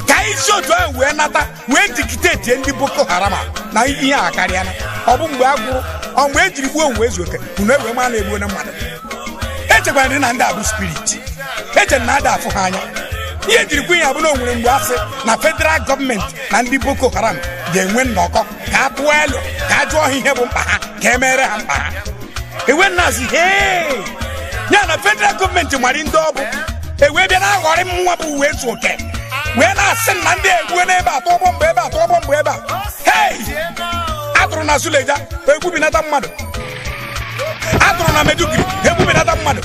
ka anyị si otu ahụ wee nata wee dikteti ndị Boko Haram na ihe a karịa na ọ bụ mgbe a gwụrụ, ọ mgbe e jiri gbuo onwe ezu oke unu ewee ma na-egbuo na mmadụ. Echekwara ndị na ndị abụ spirit, eche na ada afụ ha anya. Ihe ejiri kwu ya bụ na o nwere mgbe asị na federal gọọmenti na ndị Boko Haram ga-enwe nnọkọ ka a tụọ elu, ka a jụọ ha ihe bụ mkpa ha, ka e mere ha mkpa ha. Ewe nnazi hee ya na federal gọọmenti mara ndị ọ bụ ewee bịa na-aghọrị m nwa bụ uwe ezu oke wee na-asị na ndị egbuo n'ebe a tụọ bọmbụ ebe a tụọ bọmbụ ebe a. Hei, atụrụ na Suleja egbubinata mmadụ, atụrụ na Meduguri egbubinata mmadụ,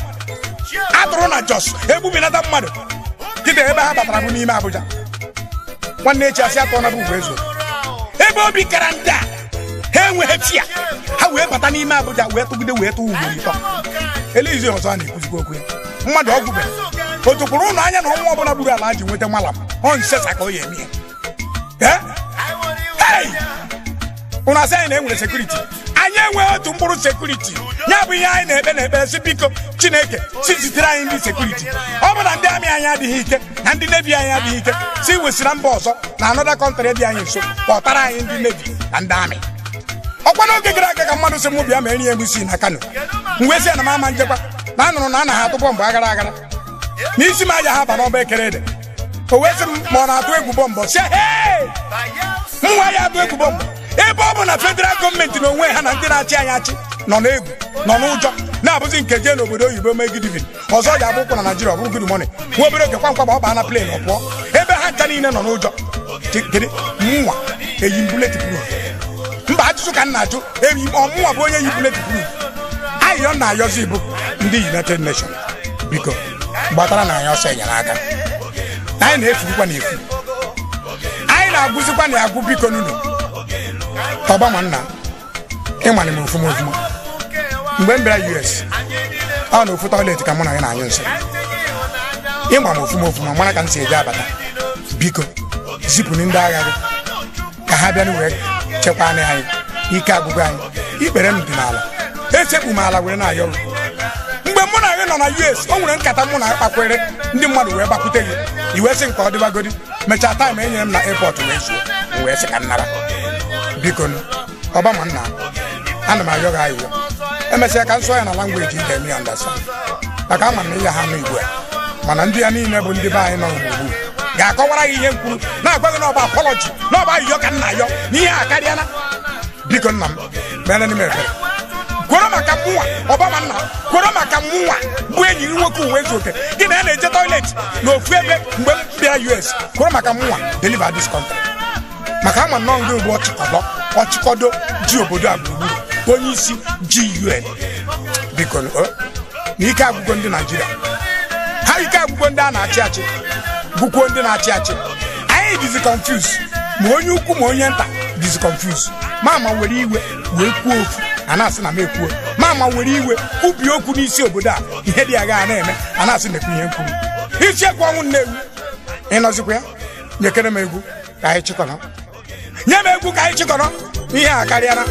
atụrụ na Jos egbubinata mmadụ. Kịta ebe ha batara bụ n'ime Abuja. Nwanne echi asị atọ na bụ ugwu ezu ebe obi kara ndị a ha enweghị fia, ha wee bata n'ime Abuja wee tụgide wee tụọ ugboro ịtọ. Elizi ọzọ a na-ekwuzikwa okwu ya, mmadụ ọgwụbe o tụkwuru ụlọ anya na ọnwa ọbụla gburu ala ji nweta malam ọ nsesa ka ọ ya eme ya. Hei, Ụnụ asị anyị na enwere security. Anyị enweghị otu mkpụrụ security. Ya bụ ihe anyị na-ekpe na-ekpere sị biko Chineke si zitere anyị ndị security. Ọ bụ na ndị amị anyị adịghị ike na ndị navy anyị adịghị ike si wesịra mba ọzọ na another country dị anyị nso kpọtara anyị ndị navy na ndị amị. Ọkwa n'oge gara aga ka mmadụ sị mụ bịa ma enyi egusi na Kano. M wee sị ya na m ama njekwa na anụrụ na a na ha atụ bọmbụ aghara aghara n'isi m aja ha ba n'ọba ekere ede. O wee sị m ma ọ na-atụ egwu bọmbụ sị hee nwa ya atụ egwu bọmbụ. Ebe ọ bụ na federal gọọmenti na onwe ha na ndị na-achị anyị achị nọ n'egwu nọ n'ụjọ na-abụzi nke jee n'obodo oyibo mee gidivin ọzọ ga-abụ ụkwụ na Naijiria ọ bụrụ good morning nwa obere oge kwamkwa ọ baa na plen ọ pụọ ebe ha ncha niile nọ n'ụjọ. Kedu mụnwa eyi m bullet proof? Mba, ajụjụ ka m na-ajụ, eyi ọmụnwa bụ onye yi bullet proof? Ayọ na-ayọzi bụ ndị United Nations biko gbatara na anyị ọsọ enyemaka. Anyị na-efukwa na efu, anyị na-agwụzikwa na agwụ biko nunu. Ọba ma nna ịmana m ofuma ofuma mgbe m bịara US ọ na ofu toilet ka mụ na ya na-anyụ nsị. Ịma m ofuma ofuma mara ka m si eje abata. Biko zipụrụ ndị agha gị ka ha bịa wee chekwaa anyị ike agwụgwụ anyị. Ikpere m dị n'ala, esekpu m ala were na-ayọ. Mgbe mụ na gị nọ na US o nwere nkata mụ na akpakwere ndị mmadụ wee gbakwute gị iwe sị nke ọ dịbagodi mechaa taịm e nyere m na airport wee zuo m wee sị ka m nara. Biko ọba ma nna ana m ayọ gị ayịyọ emesịa ka m sụọ ya na langweji ị ga-eme ya understand maka ama m na ịya ha nụ igwe mana ndị ya niile bụ ndị be anyị nọ gburugburu ga-akọwara gị ihe m kwuru na-agwa gị n'ọba apọlọji n'ọba ayịyọ ka m na-ayọ na ihe a karịala. Biko nna m mere m ebere kworo maka mụnwa ọba ma nna kworo maka mụnwa bụ enyi gị nwoke uwe ezu oke gị na ya na-eje toilet n'ofu ebe mgbe m bịara US kworo maka mụnwa deliver this country maka ama nnọọ ndị ugbu ọchịkọdo ji obodo a gburugburu onye isi GUN. Biko na ike agwụgwọ ndị Naijiria ha ike agwụgwọ ndị a na-achị achị gwụkwuo ndị na-achị achị. Anyị dịzi confuse ma onye ukwu ma onye nta dịzi confuse. Mama were iwe wee kwuo ofu a na-asị na m ekwuo. Mama were iwe kwubie okwu n'isi obodo a ihe dị agha a na-eme a na-asị na ekwu ihe nkwuru. Isi ekwu ọnwụ Nnewi ịnọzikwa ya nyekere m egwu ka anyị chịkọrọ. Nye m egwu ka anyị chịkọrọ ihe a karịara.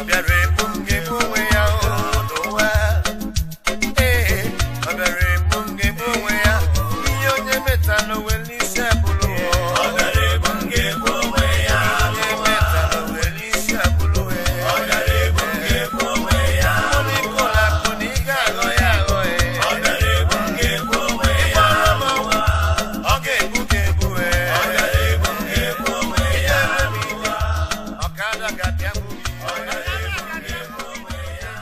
bịara egbu m ga-egbu onwe ya n'ụwa. Ee, ọ bịara egbu m ga-egbu onwe ya. Ihe onye metalụ were isi abụrụ. Ọ bịara egbu m ga-egbu onwe ya. Onye metalụ were isi abụrụ. Ọ bịara egbu m ga-egbu onwe ya. Onye kụrụ akụ na ị ga-aghọ ya aghọ. Ọ bịara egbu m ga-egbu onwe ya. Ọ ga-egbu ga-egbu. Ọ bịara egbu m ga-egbu onwe ya. Ọkada ga-abịa gbu gị. Ọ bịara egbu m ga-egbu onwe ya.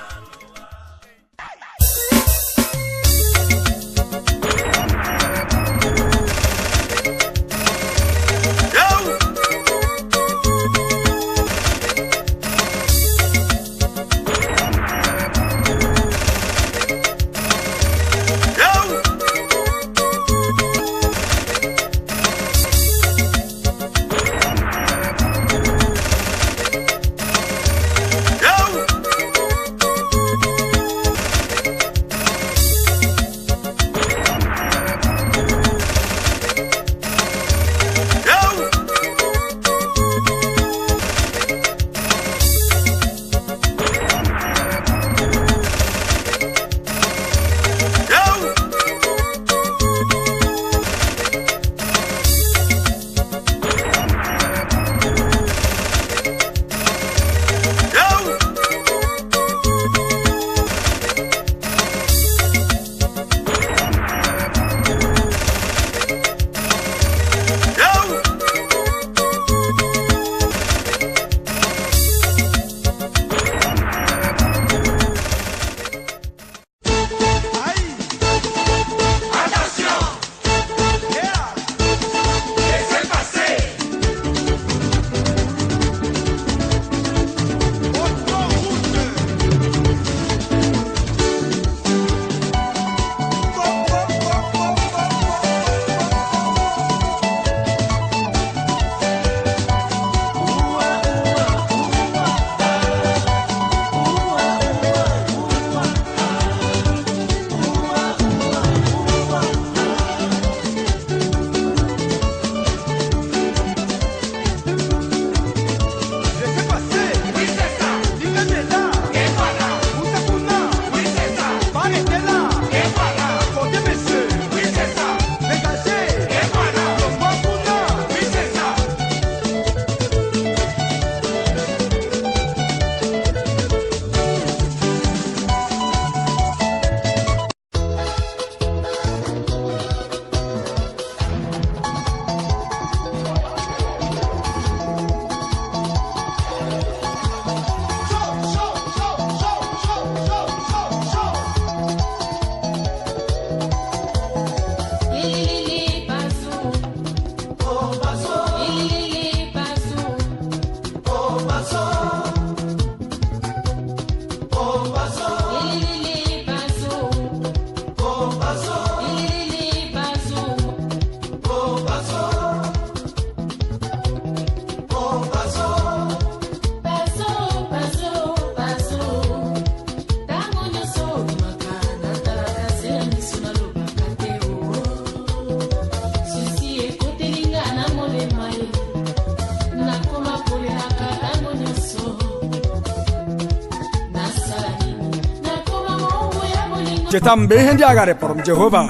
Cheta mgbe ihe ndị a gharịpụrụ m Jehova.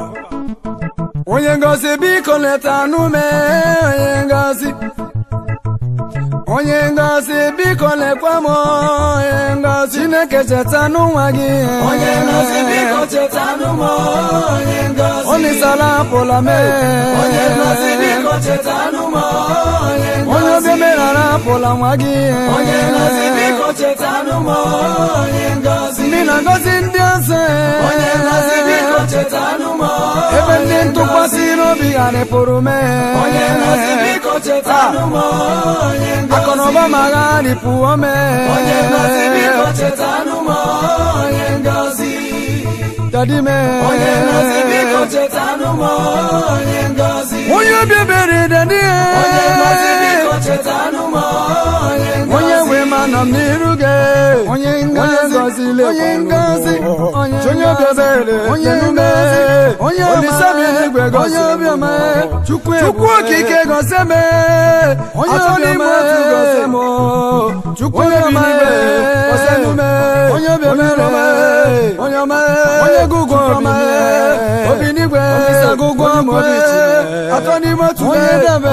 Onye ngozi biko leta n'ume, onye ngozi. Onye ngozi biko lekwa m, onye ngozi. Chineke cheta n'ụwa gị. Onye ngozi biko cheta n'ụmụ, onye ngozi. Onisala apụla m. Onye ngozi biko cheta n'ụmụ, onye ngozi. Onye obi merara apụla nwa gị. Onye ngozi biko cheta n'ụmụ, onye ngozi. Ndị na-agọzi ndị eze. Onye ngozi biko cheta n'ụmụ. Ebe ndị ntụkwasị n'obi gharịpụrụ m. Onye ngozi biko cheta n'ụmụ, onye ngozi. Akụnụba ma gharịpụọ m. Onye ngozi biko cheta n'ụmụ, onye ngozi. Dadi me. Onye ngozi biko chetanụ m, onye ngozi. Onye obi ebere dadi. Onye ngozi biko chetanụ m, onye ngozi. Onye nwe m anọ m n'iru gị. Onye ngozi, onye ngozi, onye obi ebere, onye ngozi, onye Olise bi n'igwe onye obiọma, Chukwu okike gozie m, onye atọ n'ime otu gozie m, Chukwu onye bi n'igwe gozie m, onye obi ebere, onye ọma, onye gụgụ obi obi n'igwe, Olise gụgụ m obi atọ n'ime otu onye debe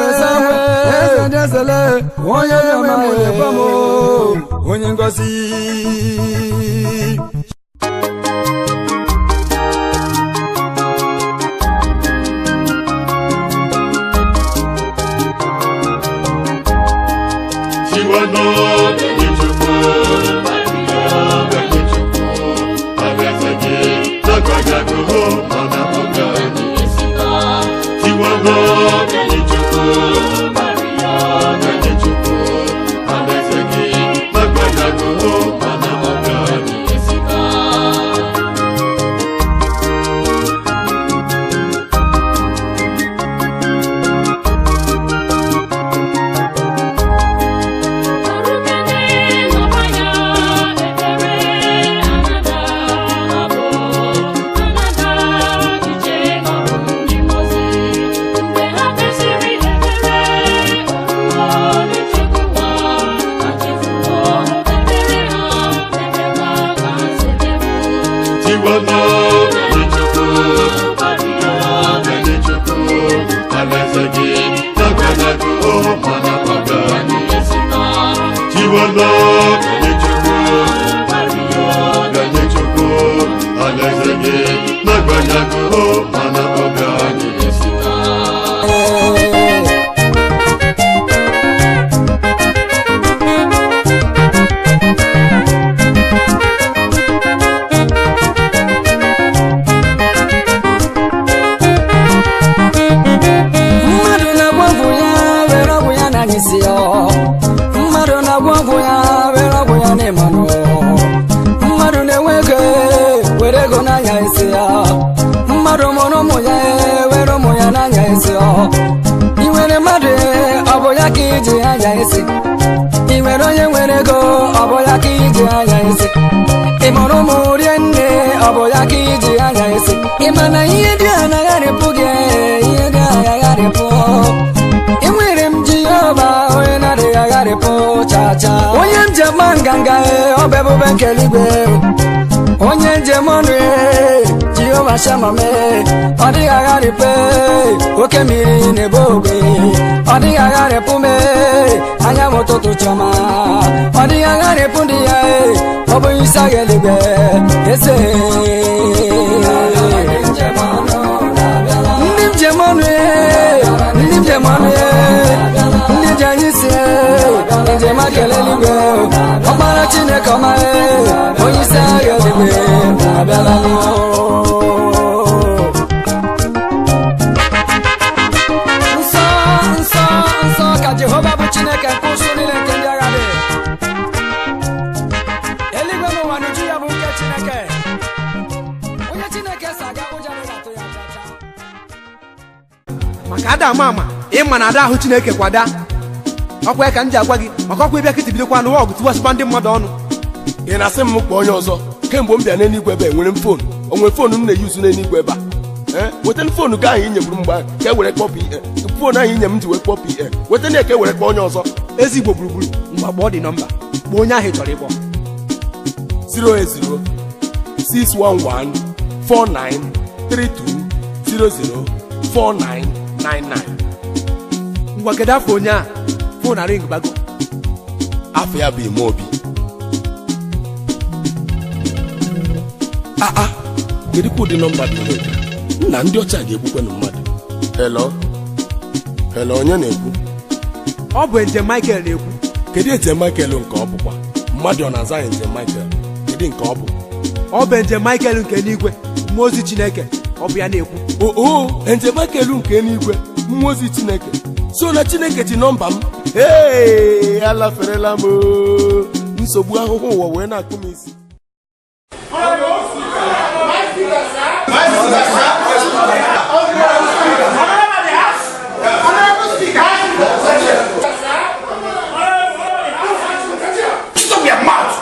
eze ndị ezele, onye nwe m obiọma, m, onye ngozi. Onye njem nganga ọ bụ ebube nke eluigwe, onye njem ọnụ Jehova Shama me, ọ dịghị agharịpụ oke mmiri na-ebe ogbe, ọ dịghị agharịpụ me anyanwụ ụtụtụ chọma, ọ dịghị agharịpụ ndị ya, ọ bụ isi agha eluigwe eze. Ndị njem ọnụ, ndị njem ọnụ, ndị ji anyị si njem akele eluigwe, ọkpara Chineke ọma, onye isi agha eluigwe abịala. Nsọ nsọ nsọ ka Jehova bụ Chineke nke usuu niile nke ndị agha dị. Eluigwe n'ụwa n'uju ya bụ nke Chineke. Onye Chineke si aga ụjọ adịghị atụ ya cha cha. Maka ada ama ama ịma na ada ahụ Chineke kwada ọkwa ka m ji agwa gị maka ọkwa ịbịa kịtị bidokwa n'ụwa ọgụ tiwasịkwa ndị mmadụ ọnụ. Ị na-asị m kpọọ onye ọzọ kemgbe m bịa n'eluigwe ebe enwere m foonu onwe foonu m na-eyuzu n'eluigwe ebe a. Weta foonu gị ahụ i nyegburu mgbe ahụ ka e were kpọọ PA, foonu ahụ inye m ji wee kpọọ PA, weta na ka e were kpọọ onye ọzọ. Ezigbo gburugburu mgbe gbọọ dị nọmba kpọọ onye ahụ ị chọrọ ịkpọ. 080 611 49 32 00 4999. Ngwa kedu afọ onye a foonu arịng bago? Afọ ya bụ Imeobi. Aa, kedu kwa ụdị nọmba dị n'oge? Nna ndị ọcha ga-egbukwanụ mmadụ. Hello? Hello, onye na-ekwu? Ọ bụ Njem Michael na-ekwu. Kedu Njem Michael nke ọ bụkwa? Mmadụ ọ na-aza Njem Michael? Kedu nke ọ bụ? Ọ bụ Njem Michael nke n'igwe, mmụọ ozi Chineke, ọ bụ ya na-ekwu. Oo, Njem Michael nke n'igwe, mmụọ ozi Chineke. So na Chineke ji nọmba m. Ee, alaferela m. Nsogbu ahụhụ ụwa wee na-akụ m isi. My Honorable Speaker. Stop your mouth.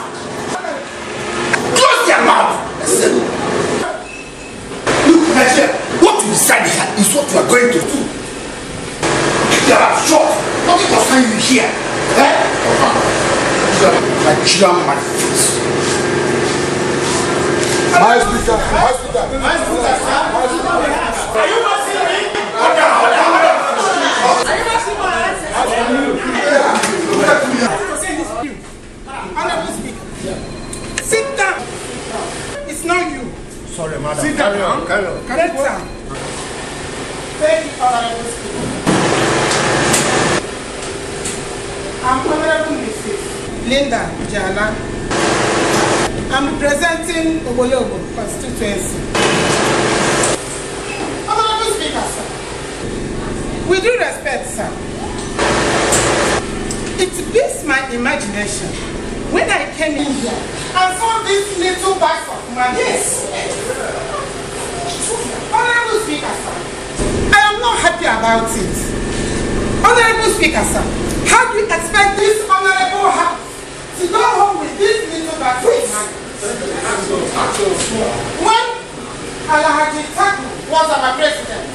Close your mouth. Look, Nigeria, what you decide here is what you are going to do. Keep your mouth shut. Nothing concerns you here. Eh? Nigerian manifest. My speaker, my speaker, my speaker, my speaker. Are you not seeing me? Order, order, order. Are you not seeing my answers? Honorable Speaker, sit down. It's not you. Sorry, madam. Sit down. Carry on. Sit down. Thank you, Honorable Speaker. I'm Honorable Mrs. Linda Jala. I'm representing Ogologo constituency. Honorable Speaker, sir, with due respect, sir, it beats my imagination when I came in here and saw this little bag of money. Yes. Honorable Speaker, sir, I am not happy about it. Honorable Speaker, sir, how do you expect this honorable house to go home with this little bag of money? When Alhaji Taku was our president,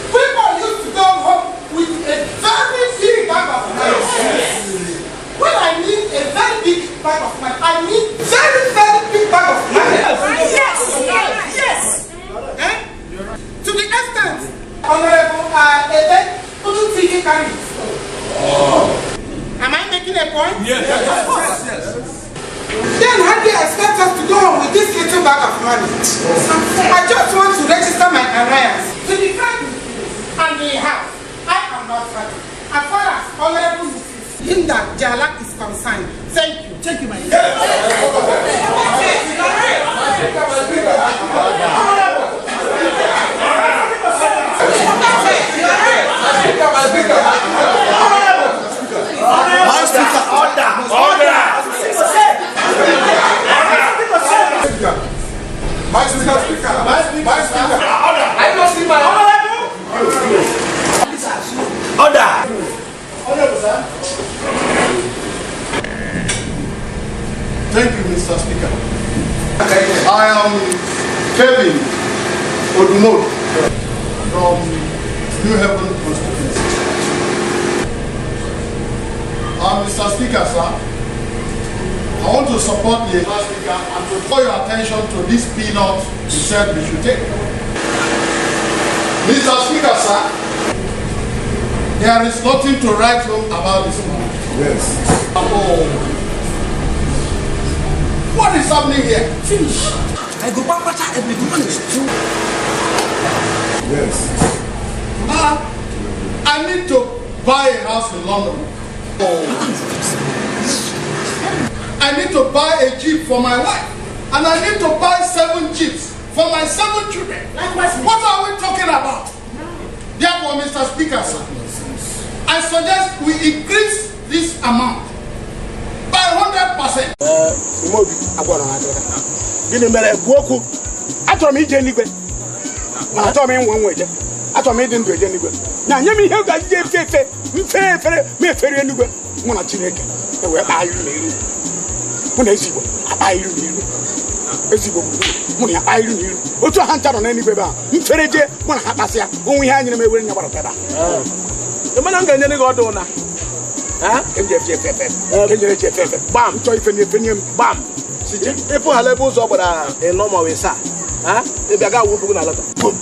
people used to go home with a very big bag of money. When I mean a very big bag of money, I mean very, very big bag of money. Yes, yes. Eh? To the extent, Honorable Ede couldn't even carry it. Am I making a point? Yes, yes, yes, yes. Then how do you expect us to go home with this little bag of money? I just want to register my annoyance. To be frank with you and the house, I am not happy. As far as Honorable Mrs. Linda Jala is concerned, thank you. Thank you, my dear. My speaker, order, order. My speaker, speaker, my speaker, order. I don't see my honorable. Order. Honorable, sir. Thank you, Mr. Speaker. I am Kevin Odumodu from New Haven constituency. Mr. Speaker, sir, I want to support the last speaker and to call your attention to this peanut he said we should take. Mr. Speaker, sir, there is nothing to write home about this man. Yes. Oh. What is happening here? Finish. I go back every morning. Yes. I need to buy a house in London. Oh. I need to buy a jeep for my wife, and I need to buy 7 jeeps for my 7 children. Likewise, what are we talking about? No. Therefore, Mr. Speaker, sir, I suggest we increase this amount by 100%. Gịnị mere kwuo okwu? Achọrọ m ije n'igwe, mana achọrọ m ịnwe nwe eje. Achọrọ m ịdị ndụ eje n'igwe. Na nye m ihe ga-eji efe efe, mfere efere, ma efere n'igwe. Mụ na Chineke ewee kpaa iru na iru. Mụ na ezigbo akpa iru na iru. Ezigbo mụ na ya kpaa iru na iru. Otu ha ncha nọ n'eluigwe ebe a, mfere jee mụ na ha kpasịa. Onwe ihe anyị na-eme were nya gbara ebe a. Emena m ga-enye gị ọdụ ụna. Eji efe efe efe. Enyere eji efe efe. Gbam. Nchọ ife na-efe nye m. Gbam. Ịpụ hala ebe ụzọ gbara ịnọ ma wee saa. Ịbịa ga awụ gị na alata. Bum.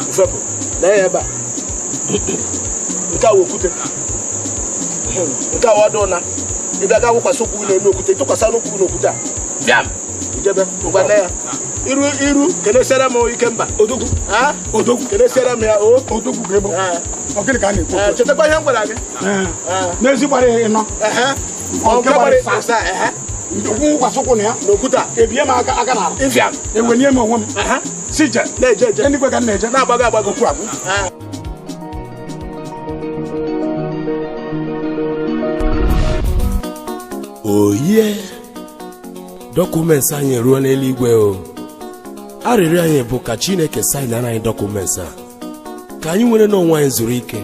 Ifepụ. Lee ya ebe a. Nke a wụ okwute. Nke a wụ ọdụ ụna. Ịbịa ga awụkwasị ụkwụ gị n'elu okwute. Tụkwasị n'ụkwụ gị n'okwute a. Bịam. Ijebe. Ngwa lee ya. Iru iru kenesiere m Ikemba. Odogwu. Odogwu. Kenesiere m ya o. Odogwu ga-ebo. Ọ gịnị ka a na-ekwu? Chetakwa ihe m gwara gị. N'ezi gbara ịnọ. Nke gbara ịsaa. Nkwasị ụkwụ na ya. N'okwute a. Ebie m aka aka n'ala. Ịfịa. Ewenye m onwe m. Si je. Na-eje eje. Eluigwe ka m na-eje. Na-agbago agbago. Okwu agwụ. Oye, dọkụmentị anyị eruo n'eluigwe o. Arịrịọ anyị bụ ka Chineke saịnara anyị documents a ka anyị nwere n'onwe anyị zuru ike.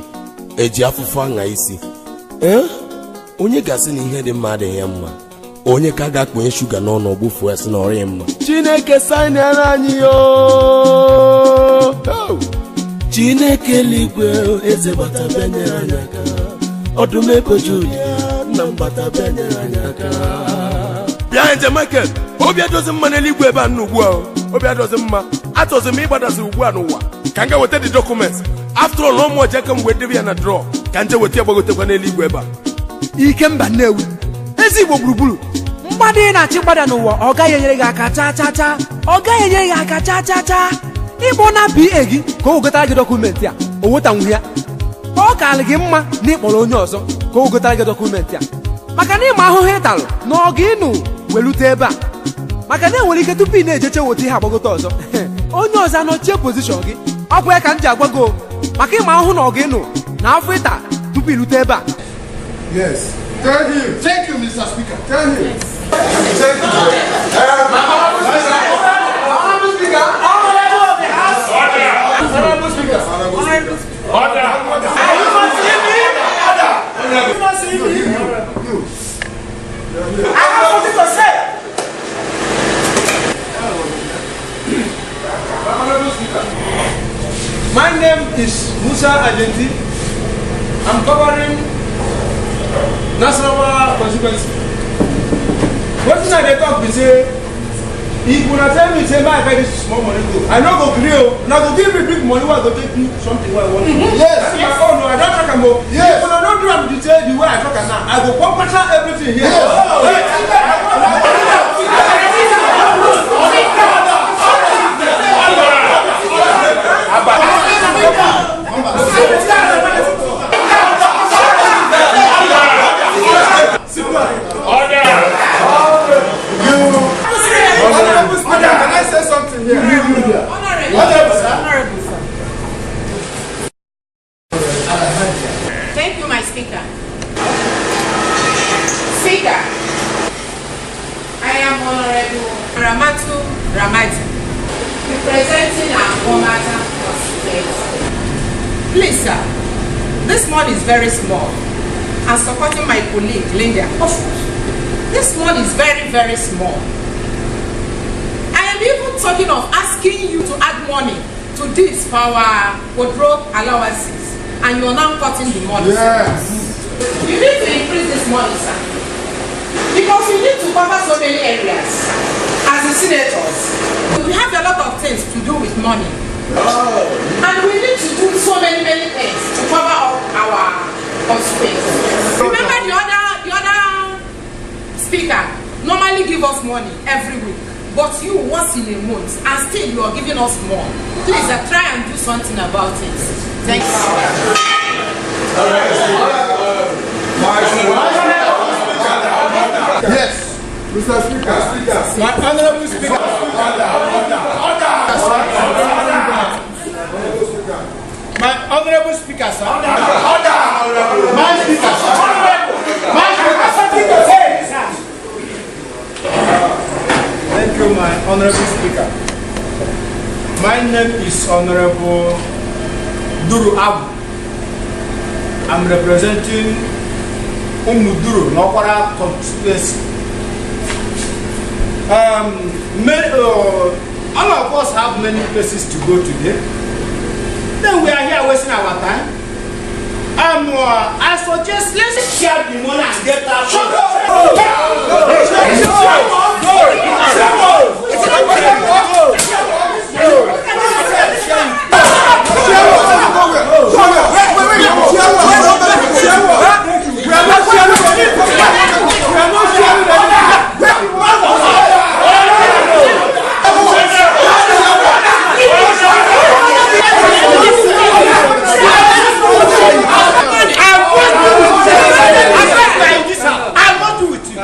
Eji afụfụ aṅa isi. Ee, onye ga-asị na ihe dị mma adịghị ya mma? Onye ka ga-akpụnye shuga n'ọnụ gbufuo ya sị na ọrịa mma? Chineke saịnara anyị yoo. Chineke eluigwe, eze gbata bịa nyere anyị aka. Ọdụm ebo Juda, nna m gbata bịa nyere anyị aka. Bịa njem Michael, obi adọzi mma n'eluigwe ebe a nọ ugbu a. Obi adọzi mma, achọzi m ịgbadazi ugbu a n'ụwa ka m ga weta the documents. After all, ụmụ ọjọọ ka m wee debe ya na draw ka nje weta ya gbagotekwa n'eluigwe ebe a. Ikemba Nnewi, ezi Igbo gburugburu, mgbada ị na-achị mgbada n'ụwa ọ gaghị enyere gị aka chaa chaa chaa, ọ gaghị enyere gị aka chaa chaa chaa. Ịkpọ na PA gị ka o wegotara gị document a, o wetanwu ya. Ọ kaala gị mma na ịkpọrọ onye ọzọ ka o wegotara gị document a, maka na ịma ahụhụ ịtalụ na ọgụ ịnụ welute ebe a, maka na enwere ike tupu ị na-ejeche weta ihe agbagote ọzọ onye ọzọ anọchie position gị. Ọ bụ ya ka m ji agwa gị, maka ịma ahụhụ na ọgụ ịnụ na afọ ịta tupu ilute ebe a. Yes. Thank you. Thank you, Mr. Speaker. Thank you. Thank you. Honorable Speaker. Honorable Speaker. Honorable Speaker. Order. You must see me. Order. You must see me. You. I have something to say. Honorable Speaker. My name is Musa Agenti. I'm covering Nasarawa constituency. Wetin I dey talk be say, if una tell me say make I carry this small money go, I no go gree o. Una go give me big money wey I go take do something wey I want to do. Yes. That's my own o. I don talk am o. Yes. If una no do am the way I talk am now, I go kpakpata everything here. Yes. Can I say something here? Honorable, sir. Thank you, my speaker. Speaker, I am Honorable Ramatu Ramati, representing our Omata constituency. Please, sir, this money is very small. I'm supporting my colleague, Linda. This money is very, very small. I am even talking of asking you to add money to this for our wardrobe allowances, and you are now cutting the money. Yes. You need to increase this money, sir, because we need to cover so many areas. As the senators, we have a lot of things to do with money. Oh. And we need to do so many, many things to cover up our constituencies. Remember the other speaker normally give us money every week, but you once in a month, and still you are giving us more. Please try and do something about it. Thank you. Yes, Mr. Speaker. My honorable Speaker. My honorable Speaker, sir. Order. My Speaker, sir. My Speaker, sir. Thank you, my honorable Speaker. My name is Honorable Duru Abu. I'm representing Umuduru, Nokwara constituency. All of us have many places to go today. Then we are here wasting our time. I suggest let's share the money and get out. Shut up! I want to with you.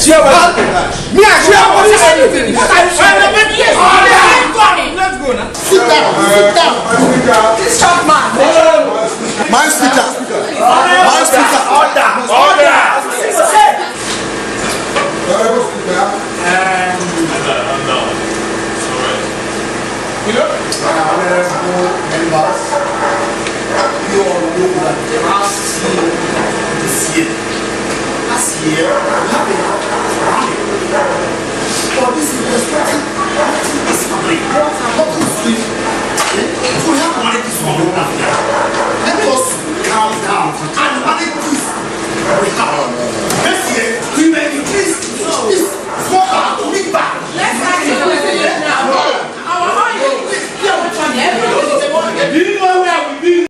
Chairman. Me, I go anything. What are you saying? Let's go now. Sit down. Sit down.